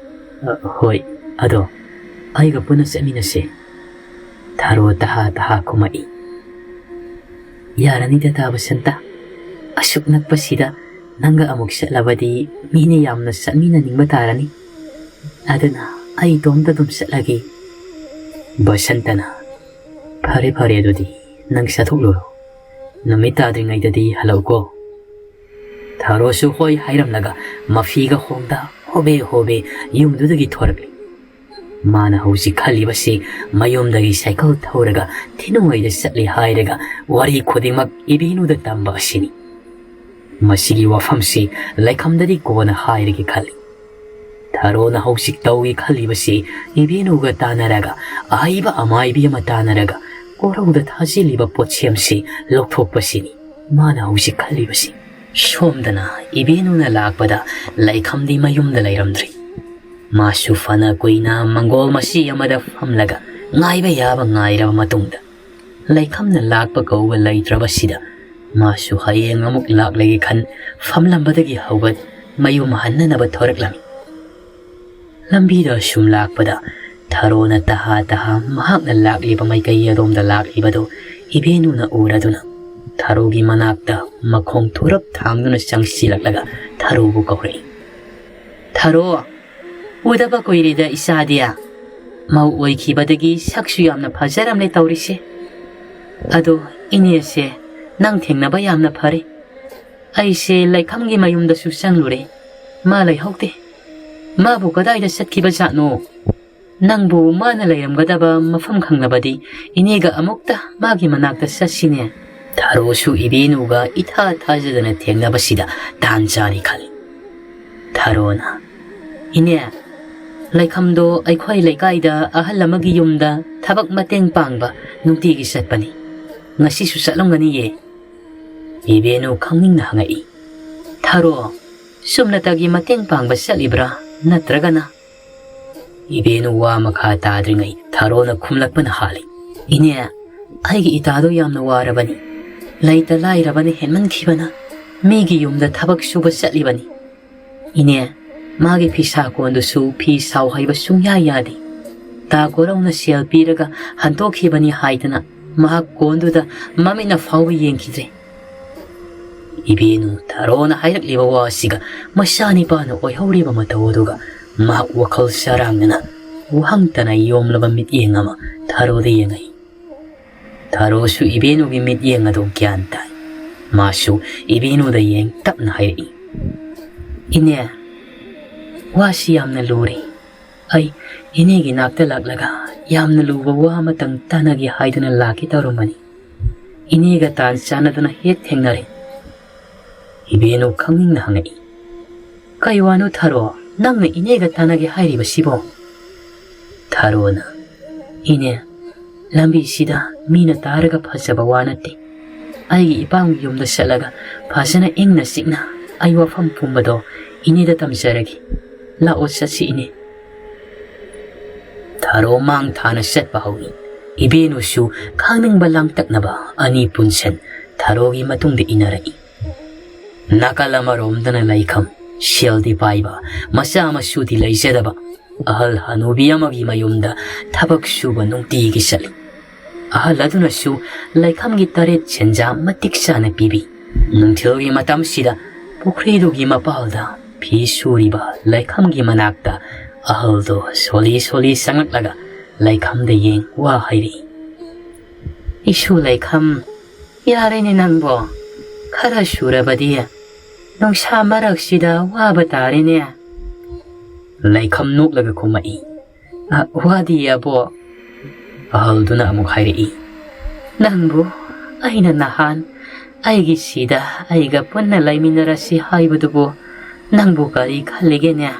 "ꯑ, ꯍꯣꯏ, ꯑꯗꯣ ꯑꯩꯒ ꯄꯨꯟꯅ ꯆꯠꯃꯤꯟꯅꯁꯦ꯫" ꯊꯥꯔꯣ ꯇꯍꯥ ꯇꯍꯥ ꯈꯨꯝꯃꯛꯏ꯫ "ꯌꯥꯔꯅꯤꯗ ꯇꯥꯕ ꯁꯟꯇ, ꯑꯁꯨꯛ ꯅꯛꯄꯁꯤꯗ ꯅꯪꯒ ꯑꯃꯨꯛ ꯆꯠꯂꯕꯗꯤ ꯃꯤꯅ ꯌꯥꯝꯅ ꯆꯠꯃꯤꯟꯅꯅꯤꯡꯕ ꯇꯥꯔꯅꯤ꯫ ꯑꯗꯨꯅ ꯑꯩ ꯏꯇꯣꯝꯇ ꯑꯗꯨꯝ ꯆꯠꯂꯒꯦ꯫" ꯕꯁꯟꯇꯅ, "ꯐꯔꯦ ꯐꯔꯦ, ꯑꯗꯨꯗꯤ ꯅꯪ ꯆꯠꯊꯣꯛꯂꯨꯔꯣ꯫ ꯅꯨꯃꯤꯠ ꯇꯥꯗ꯭ꯔꯤꯉꯩꯗꯗꯤ ꯍꯜꯂꯛꯎꯀꯣ꯫" ꯊꯥꯔꯣꯁꯨ ꯍꯣꯏ ꯍꯥꯏꯔꯝꯂꯒ ꯃꯐꯤꯒ ꯍꯣꯡꯗ ꯍꯣꯕꯦ ꯍꯣꯕꯦ ꯌꯨꯝꯗꯨꯗꯒꯤ ꯊꯣꯔꯛꯂꯤ꯫ ꯃꯥꯅ ꯍꯧꯖꯤꯛ ꯈꯜꯂꯤꯕꯁꯤ ꯃꯌꯨꯝꯗꯒꯤ ꯁꯥꯏꯀꯜ ꯊꯧꯔꯒ ꯊꯤꯅꯨꯡꯉꯩꯗ ꯆꯠꯂꯤ ꯍꯥꯏꯔꯒ ꯋꯥꯔꯤ ꯈꯨꯗꯤꯡꯃꯛ ꯏꯕꯦꯅꯨꯗ ꯇꯝꯕ ꯑꯁꯤꯅꯤ꯫ ꯃꯁꯤꯒꯤ ꯋꯥꯐꯝꯁꯤ ꯂꯩꯈꯝꯗꯗꯤ ꯀꯣꯟꯅ ꯍꯥꯏꯔꯒꯦ ꯈꯜꯂꯤ꯫ ꯊꯥꯔꯣꯅ ꯍꯧꯖꯤꯛ ꯇꯧꯏ ꯈꯜꯂꯤꯕꯁꯤ ꯏꯕꯦꯅꯨꯒ ꯇꯥꯟꯅꯔꯒ, ꯑꯍꯩꯕ ꯑꯃꯥꯏꯕꯤ ꯑꯃ ꯇꯥꯟꯅꯔꯒ ꯀꯣꯔꯧꯗ ꯊꯥꯖꯤꯜꯂꯤꯕ ꯄꯣꯠꯁꯦꯝꯁꯤ ꯂꯧꯊꯣꯛꯄꯁꯤꯅꯤ ꯃꯥꯅ ꯍꯧꯖꯤꯛ ꯈꯜꯂꯤꯕꯁꯤ꯫ ꯁꯣꯝꯗꯅ ꯏꯕꯦꯅꯨꯅ ꯂꯥꯛꯄꯗ ꯂꯩꯈꯝꯗꯤ ꯃꯌꯨꯝꯗ ꯂꯩꯔꯝꯗ꯭ꯔꯤ꯫ ꯃꯥꯁꯨ ꯐꯅ ꯀꯨꯏꯅ ꯃꯪꯒꯣꯜ ꯃꯆꯤ ꯑꯃꯗ ꯐꯝꯂꯒ ꯉꯥꯏꯕ ꯌꯥꯕ ꯉꯥꯏꯔꯕ ꯃꯇꯨꯡꯗ, ꯂꯩꯈꯝꯅ ꯂꯥꯛꯄ ꯀꯧꯕ ꯂꯩꯇ꯭ꯔꯕꯁꯤꯗ, ꯃꯥꯁꯨ ꯍꯌꯦꯡ ꯑꯃꯨꯛ ꯂꯥꯛꯂꯒꯦ ꯈꯟ ꯐꯝꯂꯝꯕꯗꯒꯤ ꯍꯧꯒꯠ ꯃꯌꯨꯝ ꯍꯟꯅꯅꯕ ꯊꯣꯔꯛꯂꯝꯃꯤ꯫ ꯂꯝꯕꯤꯗ ꯁꯨꯝ ꯂꯥꯛꯄꯗ ꯊꯥꯔꯣꯅ ꯇꯍꯥ ꯇꯍꯥ ꯃꯍꯥꯛꯅ ꯂꯥꯛꯂꯤꯕ ꯃꯥꯏꯀꯩ ꯑꯗꯣꯝꯗ ꯂꯥꯛꯂꯤꯕꯗꯨ ꯏꯕꯦꯅꯨꯅ ꯎꯔꯗꯨꯅ ꯊꯥꯔꯣꯒꯤ ꯃꯅꯥꯛꯇ ꯃꯈꯣꯡ ꯊꯨꯔꯞ ꯊꯥꯡꯗꯨꯅ ꯆꯪꯁꯤꯜꯂꯛꯂꯒ ꯊꯥꯔꯣꯕꯨ ꯀꯧꯔꯛꯏ꯫ "ꯊꯥꯔꯣ, ꯎꯗꯕ ꯀꯨꯏꯔꯦꯗ ꯏꯆꯥꯗꯤ꯫ ꯃꯧ ꯑꯣꯏꯈꯤꯕꯗꯒꯤ ꯁꯛꯁꯨ ꯌꯥꯝꯅ ꯐꯖꯔꯝꯂꯦ ꯇꯧꯔꯤꯁꯦ꯫ ꯑꯗꯣ ꯏꯅꯦꯁꯦ ꯅꯪ ꯊꯦꯡꯅꯕ ꯌꯥꯝꯅ ꯐꯔꯦ꯫ ꯑꯩꯁꯦ ꯂꯩꯈꯝꯒꯤ ꯃꯌꯨꯝꯗꯁꯨ ꯆꯪꯂꯨꯔꯦ, ꯃꯥ ꯂꯩꯍꯧꯗꯦ꯫ ꯃꯥꯕꯨ ꯀꯗꯥꯏꯗ ꯆꯠꯈꯤꯕ ꯖꯥꯠꯅꯣ? ꯅꯪꯕꯨ ꯃꯥꯅ ꯂꯩꯔꯝꯒꯗꯕ ꯃꯐꯝ ꯈꯪꯂꯕꯗꯤ ꯏꯅꯦꯒ ꯑꯃꯨꯛꯇ ꯃꯥꯒꯤ ꯃꯅꯥꯛꯇ ꯆꯠꯁꯤꯅꯦ꯫" ꯊꯥꯔꯣꯁꯨ ꯏꯕꯦꯅꯨꯒ ꯏꯊꯥ ꯊꯥꯖꯗꯅ ꯊꯦꯡꯅꯕꯁꯤꯗ ꯇꯥꯟ ꯆꯥꯔꯦ ꯈꯜꯂꯤ꯫ ꯊꯥꯔꯣꯅ, "ꯏꯅꯦ, ꯂꯩꯈꯝꯗꯣ ꯑꯩꯈꯣꯏ ꯂꯩꯀꯥꯏꯗ ꯑꯍꯜ ꯑꯃꯒꯤ ꯌꯨꯝꯗ ꯊꯕꯛ ꯃꯇꯦꯡ ꯄꯥꯡꯕ ꯅꯨꯡꯇꯤꯒꯤ ꯆꯠꯄꯅꯤ꯫ ꯉꯁꯤꯁꯨ ꯆꯠꯂꯝꯒꯅꯤꯌꯦ?" ꯏꯕꯦꯅꯨ ꯈꯪꯅꯤꯡꯅ ꯍꯪꯉꯛꯏ꯫ "ꯊꯥꯔꯣ, ꯆꯨꯝꯅꯇꯒꯤ ꯃꯇꯦꯡ ꯄꯥꯡꯕ ꯆꯠꯂꯤꯕ꯭ꯔꯥ, ꯅꯠꯇ꯭ꯔꯒꯅ?" ꯏꯕꯦꯅꯨ ꯋꯥ ꯃꯈꯥ ꯇꯥꯗ꯭ꯔꯤꯉꯩ ꯊꯥꯔꯣꯅ ꯈꯨꯝꯂꯛꯄꯅ ꯍꯥꯜꯂꯤ꯫ "ꯏꯅꯦ, ꯑꯩꯒꯤ ꯏꯇꯥꯗꯣ ꯌꯥꯝꯅ ꯋꯥꯔꯕꯅꯤ꯫ ꯂꯩꯇ ꯂꯥꯏꯔꯕꯅ ꯍꯦꯟꯃꯟꯈꯤꯕꯅ ꯃꯤꯒꯤ ꯌꯨꯝꯗ ꯊꯕꯛ ꯁꯨꯕ ꯆꯠꯂꯤꯕꯅꯤ꯫ ꯏꯅꯦ, ꯃꯥꯒꯤ ꯐꯤꯁꯥ ꯀꯣꯟꯗꯨꯁꯨ ꯐꯤ ꯁꯥꯎ ꯍꯩꯕ ꯁꯨꯡꯌꯥ ꯌꯥꯗꯦ꯫ ꯇꯥ ꯒꯣꯔꯧꯅ ꯁꯦꯜ ꯄꯤꯔꯒ ꯍꯟꯗꯣꯛꯈꯤꯕꯅꯤ ꯍꯥꯏꯗꯅ ꯃꯍꯥꯛ ꯀꯣꯟꯗꯨꯗ ꯃꯃꯤꯠꯅ ꯐꯥꯎꯕ ꯌꯦꯡꯈꯤꯗ꯭ꯔꯦ꯫ ꯏꯕꯦꯅꯨ ꯊꯔꯣꯅ ꯍꯥꯏꯔꯛꯂꯤꯕ ꯋꯥꯁꯤꯒ ꯃꯆꯥꯅꯤꯄꯥꯅ ꯑꯣꯏꯍꯧꯔꯤꯕ ꯃꯇꯧ ꯑꯗꯨꯒ ꯃꯍꯥꯛ ꯋꯥꯈꯜ ꯆꯔꯥꯡꯅꯅ ꯋꯥꯍꯪꯇꯅ ꯌꯣꯝꯂꯕ ꯃꯤꯠꯌꯦꯡ ꯑꯃ ꯊꯔꯣꯗ ꯌꯦꯡꯉꯛꯏ꯫ ꯊꯔꯣꯁꯨ ꯏꯕꯦꯅꯨꯒꯤ ꯃꯤꯠꯌꯦꯡ ꯑꯗꯨ ꯒ꯭ꯌꯥꯟ ꯇꯥꯏ꯫ ꯃꯥꯁꯨ ꯏꯕꯦꯅꯨꯗ ꯌꯦꯡ ꯇꯞꯅ ꯍꯥꯏꯔꯛꯏ, "ꯏꯅꯦ, ꯋꯥꯁꯤ ꯌꯥꯝꯅ ꯂꯨꯔꯤ꯫ ꯑꯩ ꯏꯅꯦꯒꯤ ꯅꯥꯛꯇ ꯂꯥꯛꯂꯒ ꯌꯥꯝꯅ ꯂꯨꯕ ꯋꯥ ꯑꯃꯇꯪ ꯇꯥꯟꯅꯒꯦ ꯍꯥꯏꯗꯨꯅ ꯂꯥꯛꯀꯦ ꯇꯧꯔꯝꯕꯅꯤ꯫ ꯏꯅꯦꯒ ꯇꯥꯟ ꯆꯥꯟꯅꯗꯨꯅ ꯍꯦꯛ ꯊꯦꯡꯅꯔꯦ꯫" ꯏꯕꯦꯅꯨ ꯈꯪꯅꯤꯡꯅ ꯍꯪꯉꯛꯏ, "ꯀꯩ ꯋꯥꯅꯣ ꯊꯔꯣ, ꯅꯪꯅ ꯏꯅꯦꯒ ꯇꯥꯟꯅꯒꯦ ꯍꯥꯏꯔꯤꯕꯁꯤꯕꯣ?" ꯊꯔꯣꯅ, "ꯏꯅꯦ, ꯂꯝꯕꯤꯁꯤꯗ ꯃꯤꯅ ꯇꯥꯔꯒ ꯐꯖꯕ ꯋꯥ ꯅꯠꯇꯦ꯫ ꯑꯩꯒꯤ ꯏꯄꯥꯝꯒꯤ ꯌꯨꯝꯗ ꯆꯠꯂꯒ ꯐꯖꯅ ꯏꯪꯅ ꯆꯤꯛꯅ ꯑꯩ ꯋꯥꯐꯝ ꯄꯨꯝꯕꯗꯣ ꯏꯅꯦꯗ ꯇꯝꯖꯔꯒꯦ꯫ ꯂꯥꯛꯑꯣ ꯆꯠꯁꯤ ꯏꯅꯦ꯫" ꯊꯔꯣ ꯃꯥꯡ ꯊꯥꯅ ꯆꯠꯄ ꯍꯧꯏ꯫ ꯏꯕꯦꯅꯨꯁꯨ ꯈꯪꯅꯤꯡꯕ ꯂꯥꯡꯇꯛꯅꯕ ꯑꯅꯤ ꯄꯨꯟꯁꯟ ꯊꯔꯣꯒꯤ ꯃꯇꯨꯡꯗ ꯏꯟꯅꯔꯛꯏ꯫ ꯅꯥꯀꯜ ꯑꯃꯔꯣꯝꯗꯅ ꯂꯩꯈꯝ, ꯁꯦꯜꯗꯤ ꯄꯥꯏꯕ, ꯃꯆꯥ ꯃꯁꯨꯗꯤ ꯂꯩꯖꯗꯕ, ꯑꯍꯜ ꯍꯅꯨꯕꯤ ꯑꯃꯒꯤ ꯃꯌꯨꯝꯗ ꯊꯕꯛ ꯁꯨꯕ ꯅꯨꯡꯇꯤꯒꯤ ꯆꯠꯂꯤ꯫ ꯑꯍꯜ ꯑꯗꯨꯅꯁꯨ ꯂꯩꯈꯝꯒꯤ ꯇꯔꯦꯠ ꯁꯦꯟꯖꯥ ꯃꯇꯤꯛ ꯆꯥꯅ ꯄꯤꯕꯤ꯫ ꯅꯨꯡꯊꯤꯜꯒꯤ ꯃꯇꯝꯁꯤꯗ ꯄꯨꯈ꯭ꯔꯤꯗꯨꯒꯤ ꯃꯄꯥꯜꯗ ꯐꯤ ꯁꯨꯔꯤꯕ ꯂꯩꯈꯝꯒꯤ ꯃꯅꯥꯛꯇ ꯑꯍꯜꯗꯣ ꯁꯣꯜꯂꯤ ꯁꯣꯜꯂꯤ ꯆꯪꯂꯛꯂꯒ ꯂꯩꯈꯝꯗ ꯌꯦꯡ ꯋꯥ ꯍꯥꯏꯔꯛꯏ꯫ "ꯏꯁꯨ ꯂꯩꯈꯝ, ꯌꯥꯔꯦꯅꯦ ꯅꯪꯕꯣ, ꯈꯔ ꯁꯨꯔꯕꯗꯤ ꯅꯨꯡꯁꯥ ꯃꯔꯛꯁꯤꯗ ꯋꯥꯕ ꯇꯥꯔꯦꯅꯦ꯫" ꯂꯩꯈꯝ ꯅꯣꯛꯂꯒ ꯈꯨꯝꯃꯛꯏ, "ꯑ, ꯋꯥꯗꯤꯌꯦ ꯑꯕꯣ꯫" ꯑꯍꯜꯗꯨꯅ ꯑꯃꯨꯛ ꯍꯥꯏꯔꯛꯏ, "ꯅꯪꯕꯨ ꯑꯩꯅ ꯅꯍꯥꯟ ꯑꯩꯒꯤ ꯁꯤꯗ ꯑꯩꯒ ꯄꯨꯟꯅ ꯂꯩꯃꯤꯟꯅꯔꯁꯤ ꯍꯥꯏꯕꯗꯨꯕꯨ ꯅꯪꯕꯨ ꯀꯔꯤ ꯈꯜꯂꯤꯒꯦꯅꯦ?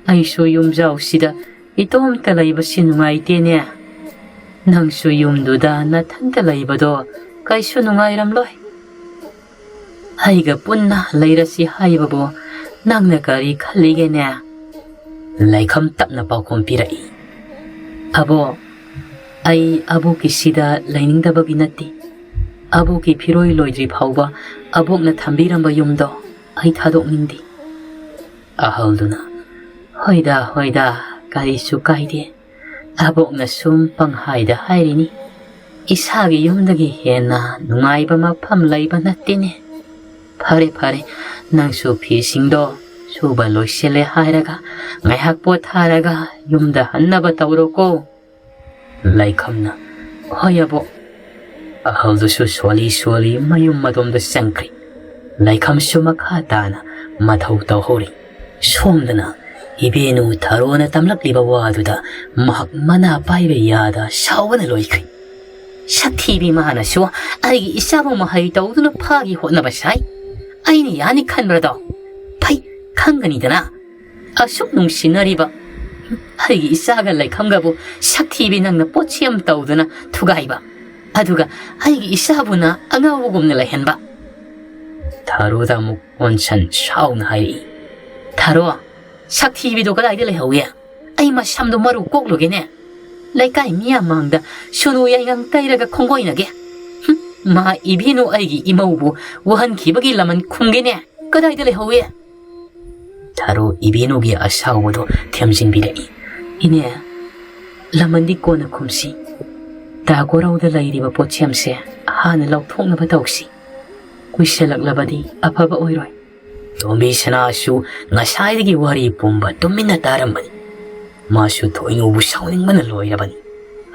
ꯑꯩꯁꯨ ꯌꯨꯝꯖꯥꯎꯁꯤꯗ ꯏꯇꯣꯝꯇ ꯂꯩꯕꯁꯤ ꯅꯨꯡꯉꯥꯏꯇꯦꯅꯦ꯫ ꯅꯪꯁꯨ ꯌꯨꯝꯗꯨꯗ ꯅꯊꯟꯇ ꯂꯩꯕꯗꯣ ꯀꯩꯁꯨ ꯅꯨꯡꯉꯥꯏꯔꯝꯂꯣꯏ꯫ ꯑꯩꯒ ꯄꯨꯟꯅ ꯂꯩꯔꯁꯤ ꯍꯥꯏꯕꯕꯨ ꯅꯪꯅ ꯀꯔꯤ ꯈꯜꯂꯤꯒꯦꯅꯦ?" ꯂꯩꯈꯝ ꯇꯞꯅ ꯄꯥꯎꯈꯨꯝ ꯄꯤꯔꯛꯏ, "ꯑꯕꯣ, ꯑꯩ ꯑꯕꯣꯛꯀꯤꯁꯤꯗ ꯂꯩꯅꯤꯡꯗꯕꯒꯤ ꯅꯠꯇꯦ꯫ ꯑꯕꯣꯛꯀꯤ ꯐꯤꯔꯣꯏ ꯂꯣꯏꯗ꯭ꯔꯤ ꯐꯥꯎꯕ ꯑꯕꯣꯛꯅ ꯊꯝꯕꯤꯔꯝꯕ ꯌꯨꯝꯗꯣ ꯑꯩ ꯊꯥꯗꯣꯛꯅꯤꯡꯗꯦ꯫" ꯑꯍꯜꯗꯨꯅ, "ꯍꯣꯏꯗ, ꯍꯣꯏꯗ, ꯀꯔꯤꯁꯨ ꯀꯥꯏꯗꯦ꯫ ꯑꯕꯣꯛꯅ ꯁꯨꯝ ꯄꯪꯍꯥꯏꯗ ꯍꯥꯏꯔꯤꯅꯤ꯫ ꯏꯁꯥꯒꯤ ꯌꯨꯝꯗꯒꯤ ꯍꯦꯟꯅ ꯅꯨꯡꯉꯥꯏꯕ ꯃꯐꯝ ꯂꯩꯕ ꯅꯠꯇꯦꯅꯦ꯫ ꯐꯔꯦ, ꯐꯔꯦ, ꯅꯪꯁꯨ ꯐꯤꯁꯤꯡꯗꯣ ꯁꯨꯕ ꯂꯣꯏꯁꯤꯜꯂꯦ ꯍꯥꯏꯔꯒ ꯉꯥꯏꯍꯥꯛ ꯄꯣꯊꯥꯔꯒ ꯌꯨꯝꯗ ꯍꯟꯅꯕ ꯇꯧꯔꯣꯀꯣ꯫ ꯂꯩꯈꯝꯅ, "ꯍꯣꯏ ꯑꯕꯣꯛ"꯫ ꯑꯍꯜꯗꯨꯁꯨ ꯁꯣꯜꯂꯤ ꯁꯣꯜꯂꯤ ꯃꯌꯨꯝ ꯃꯇꯣꯝꯗ ꯆꯪꯈ꯭ꯔꯦ꯫ ꯂꯩꯈꯝꯁꯨ ꯃꯈꯥ ꯇꯥꯅ ꯃꯊꯧ ꯇꯧꯍꯧꯔꯤ꯫ ꯁꯣꯝꯗꯅ ꯏꯕꯦꯅꯨ ꯊꯔꯣꯅ ꯇꯝꯂꯛꯂꯤꯕ ꯋꯥꯗꯨꯗ ꯃꯍꯥꯛ ꯃꯅꯥ ꯄꯥꯏꯕ ꯌꯥꯗ ꯁꯥꯎꯕꯅ ꯂꯣꯏꯈ꯭ꯔꯦ꯫ "ꯁꯛꯊꯤꯕꯤ ꯃꯥꯅꯁꯨ ꯑꯩꯒꯤ ꯏꯆꯥꯕꯨ ꯃꯍꯩ ꯇꯧꯗꯨꯅ ꯐꯥꯒꯤ ꯍꯣꯠꯅꯕ ꯁꯥꯏ꯫ ꯑꯩꯅ ꯌꯥꯅꯤ ꯈꯟꯕ꯭ꯔꯗꯣ? ꯐꯩ, ꯈꯪꯒꯅꯤꯗꯅ꯫ ꯑꯁꯨꯛ ꯅꯨꯡꯁꯤꯅꯔꯤꯕ ꯑꯩꯒꯤ ꯏꯆꯥꯒ ꯂꯩꯈꯝꯒꯕꯨ ꯁꯛꯊꯤꯕꯤ ꯅꯪꯅ ꯄꯣꯠꯁꯦꯝ ꯇꯧꯗꯨꯅ ꯊꯨꯒꯥꯏꯕ꯫ ꯑꯗꯨꯒ ꯑꯩꯒꯤ ꯏꯆꯥꯕꯨꯅ ꯑꯉꯥꯎꯕꯒꯨꯝꯅ ꯂꯩꯍꯟꯕ"꯫ ꯊꯔꯣꯗ ꯑꯃꯨꯛ ꯑꯣꯟꯁꯟ ꯁꯥꯎꯅ ꯍꯥꯏꯔꯛꯏ꯫ "ꯊꯔꯣ, ꯁꯛꯊꯤꯕꯤꯗꯣ ꯀꯗꯥꯏꯗ ꯂꯩꯍꯧꯏ? ꯑꯩ ꯃꯁꯝꯗꯣ ꯃꯔꯨ ꯀꯣꯛꯂꯨꯒꯦꯅꯦ꯫ ꯂꯩꯀꯥꯏ ꯃꯤꯌꯥꯝ ꯃꯥꯡꯗ ꯁꯨꯅꯨ ꯌꯥꯏꯉꯪ ꯇꯩꯔꯒ ꯈꯣꯡꯒꯣꯏꯅꯒꯦ꯫ ꯍꯨꯝ, ꯃꯥ ꯏꯕꯦꯅꯨ ꯑꯩꯒꯤ ꯏꯃꯧꯕꯨ ꯋꯥꯍꯟꯈꯤꯕꯒꯤ ꯂꯃꯟ ꯈꯨꯝꯒꯦꯅꯦ꯫ ꯀꯗꯥꯏꯗ ꯂꯩꯍꯧꯏ?" ꯊꯔꯣ ꯏꯕꯦꯅꯨꯒꯤ ꯑꯁꯥꯎꯕꯗꯣ ꯊꯦꯝꯖꯤꯟꯕꯤꯔꯛꯏ꯫ "ꯏꯅꯦ, ꯂꯃꯟꯗꯤ ꯀꯣꯟꯅ ꯈꯨꯝꯁꯤ꯫ ꯇꯥ ꯀꯣꯔꯧꯗ ꯂꯩꯔꯤꯕ ꯄꯣꯠꯁꯦꯝꯁꯦ ꯍꯥꯟꯅ ꯂꯧꯊꯣꯛꯅꯕ ꯇꯧꯁꯤ꯫ ꯀꯨꯏꯁꯜꯂꯛꯂꯕꯗꯤ ꯑꯐꯕ ꯑꯣꯏꯔꯣꯏ"꯫ ꯇꯣꯝꯕꯤ ꯁꯅꯥꯁꯨ ꯉꯁꯥꯏꯗꯒꯤ ꯋꯥꯔꯤ ꯄꯨꯝꯕ ꯇꯨꯃꯤꯟꯅ ꯇꯥꯔꯝꯕꯅꯤ꯫ ꯃꯥꯁꯨ ꯊꯣꯏꯅꯨꯕꯨ ꯁꯥꯎꯅꯤꯡꯕꯅ ꯂꯣꯏꯔꯕꯅꯤ꯫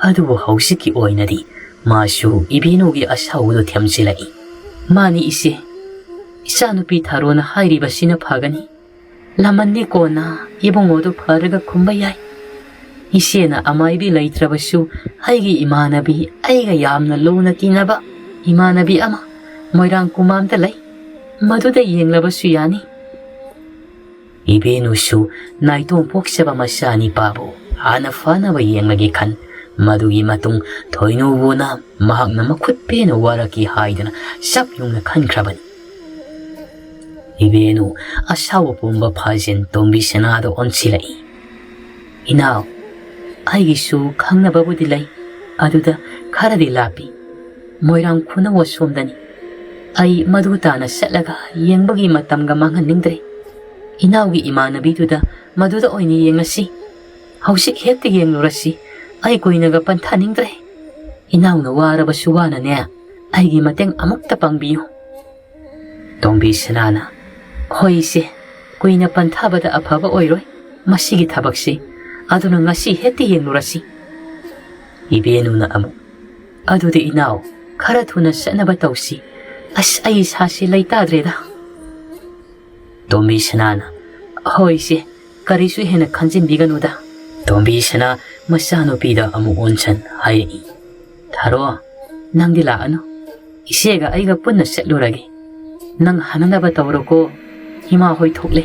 ꯑꯗꯨꯕꯨ ꯍꯧꯖꯤꯛꯀꯤ ꯑꯣꯏꯅꯗꯤ ꯃꯥꯁꯨ ꯏꯕꯦꯅꯨꯒꯤ ꯑꯁꯥꯎꯕꯗꯨ ꯊꯦꯝꯖꯤꯜꯂꯛꯏ꯫ "ꯃꯥꯅꯤ ꯏꯆꯦ, ꯏꯆꯥꯅꯨꯄꯤ ꯊꯥꯔꯣꯅ ꯍꯥꯏꯔꯤꯕꯁꯤꯅ ꯐꯒꯅꯤ꯫ ꯂꯃꯟꯗꯤ ꯀꯣꯟꯅ ꯏꯕꯨꯡꯉꯣꯗꯨ ꯐꯔꯒ ꯈꯨꯝꯕ ꯌꯥꯏ꯫ ꯏꯆꯦꯅ ꯑꯃꯥꯏꯕꯤ ꯂꯩꯇ꯭ꯔꯕꯁꯨ ꯑꯩꯒꯤ ꯏꯃꯥꯟꯅꯕꯤ, ꯑꯩꯒ ꯌꯥꯝꯅ ꯂꯨꯅ ꯇꯤꯟꯅꯕ ꯏꯃꯥꯟꯅꯕꯤ ꯑꯃ ꯃꯣꯏꯔꯥꯡ ꯀꯨꯃꯥꯝꯗ ꯂꯩ꯫ ꯃꯗꯨꯗ ꯌꯦꯡꯂꯕꯁꯨ ꯌꯥꯅꯤ"꯫ ꯏꯕꯦꯅꯨꯁꯨ ꯅꯥꯏꯇꯣꯝ ꯄꯣꯛꯆꯕ ꯃꯆꯥꯅꯤꯄꯥꯕꯨ ꯍꯥꯟꯅ ꯐꯅꯕ ꯌꯦꯡꯂꯒꯦ ꯈꯟ, ꯃꯗꯨꯒꯤ ꯃꯇꯨꯡ ꯊꯣꯏꯅꯨꯕꯨꯅ ꯃꯍꯥꯛꯅ ꯃꯈꯨꯠ ꯄꯦꯟꯅ ꯋꯥꯔꯛꯈꯤ ꯍꯥꯏꯗꯨꯅ ꯆꯞ ꯌꯨꯡꯅ ꯈꯟꯈ꯭ꯔꯕꯅꯤ꯫ ꯏꯕꯦꯅꯨ ꯑꯁꯥꯎꯕ ꯄꯨꯝꯕ ꯐꯥꯖꯤꯟ ꯇꯣꯝꯕꯤ ꯁꯅꯥꯗ ꯑꯣꯟꯁꯤꯜꯂꯛꯏ꯫ "ꯏꯅꯥꯎ, ꯑꯩꯒꯤꯁꯨ ꯈꯪꯅꯕꯕꯨꯗꯤ ꯂꯩ, ꯑꯗꯨꯗ ꯈꯔꯗꯤ ꯂꯥꯞꯄꯤ꯫ ꯃꯣꯏꯔꯥꯡ ꯈꯨꯅꯧ ꯑꯁꯣꯝꯗꯅꯤ꯫ ꯑꯩ ꯃꯗꯨ ꯇꯥꯅ ꯆꯠꯂꯒ ꯌꯦꯡꯕꯒꯤ ꯃꯇꯝꯒ ꯃꯥꯡꯍꯟꯅꯤꯡꯗ꯭ꯔꯦ꯫ ꯏꯅꯥꯎꯒꯤ ꯏꯃꯥꯟꯅꯕꯤꯗꯨꯗ ꯃꯗꯨꯗ ꯑꯣꯏꯅ ꯌꯦꯡꯂꯁꯤ꯫ ꯍꯧꯖꯤꯛ ꯍꯦꯛꯇ ꯌꯦꯡꯂꯨꯔꯁꯤ꯫ ꯑꯩ ꯀꯨꯏꯅꯒ ꯄꯟꯊꯥꯅꯤꯡꯗ꯭ꯔꯦ꯫ ꯏꯅꯥꯎꯅ ꯋꯥꯔꯕꯁꯨ ꯋꯥꯅꯅꯦ, ꯑꯩꯒꯤ ꯃꯇꯦꯡ ꯑꯃꯨꯛꯇ ꯄꯥꯡꯕꯤꯌꯨ꯫ ꯇꯣꯝꯕꯤ ꯁꯅꯥꯅ, "ꯍꯣꯏ ꯏꯆꯦ, ꯀꯨꯏꯅ ꯄꯟꯊꯥꯕꯗ ꯑꯐꯕ ꯑꯣꯏꯔꯣꯏ ꯃꯁꯤꯒꯤ ꯊꯕꯛꯁꯤ, ꯑꯗꯨꯅ ꯉꯁꯤ ꯍꯦꯛꯇ ꯌꯦꯡꯂꯨꯔꯁꯤ꯫" ꯏꯕꯦꯅꯨꯅ ꯑꯃꯨꯛ, "ꯑꯗꯨꯗꯤ ꯏꯅꯥꯎ, ꯈꯔ ꯊꯨꯅ ꯆꯠꯅꯕ ꯇꯧꯁꯤ꯫ ꯑꯁ, ꯑꯩ ꯏꯁꯥꯁꯤ ꯂꯩꯇꯥꯗ꯭ꯔꯦꯗ꯫" ꯇꯣꯝꯕꯤ ꯁꯅꯥꯅ, "ꯍꯣꯏ ꯏꯆꯦ, ꯀꯔꯤꯁꯨ ꯍꯦꯟꯅ ꯈꯟꯖꯤꯟꯕꯤꯒꯅꯨꯗ꯫" ꯇꯣꯝꯕꯤ ꯁꯅꯥ ꯃꯆꯥꯅꯨꯄꯤꯗ ꯑꯃꯨꯛ ꯑꯣꯟꯁꯟ ꯍꯥꯏꯔꯛꯏ, "ꯊꯥꯔꯣ, ꯅꯪꯗꯤ ꯂꯥꯛꯑꯅꯨ꯫ ꯏꯆꯦꯒ ꯑꯩꯒ ꯄꯨꯟꯅ ꯆꯠꯂꯨꯔꯒꯦ꯫ ꯅꯪ ꯍꯟꯅꯅꯕ ꯇꯧꯔꯣꯀꯣ꯫ ꯏꯃꯥ ꯍꯣꯏ ꯊꯣꯛꯂꯦ꯫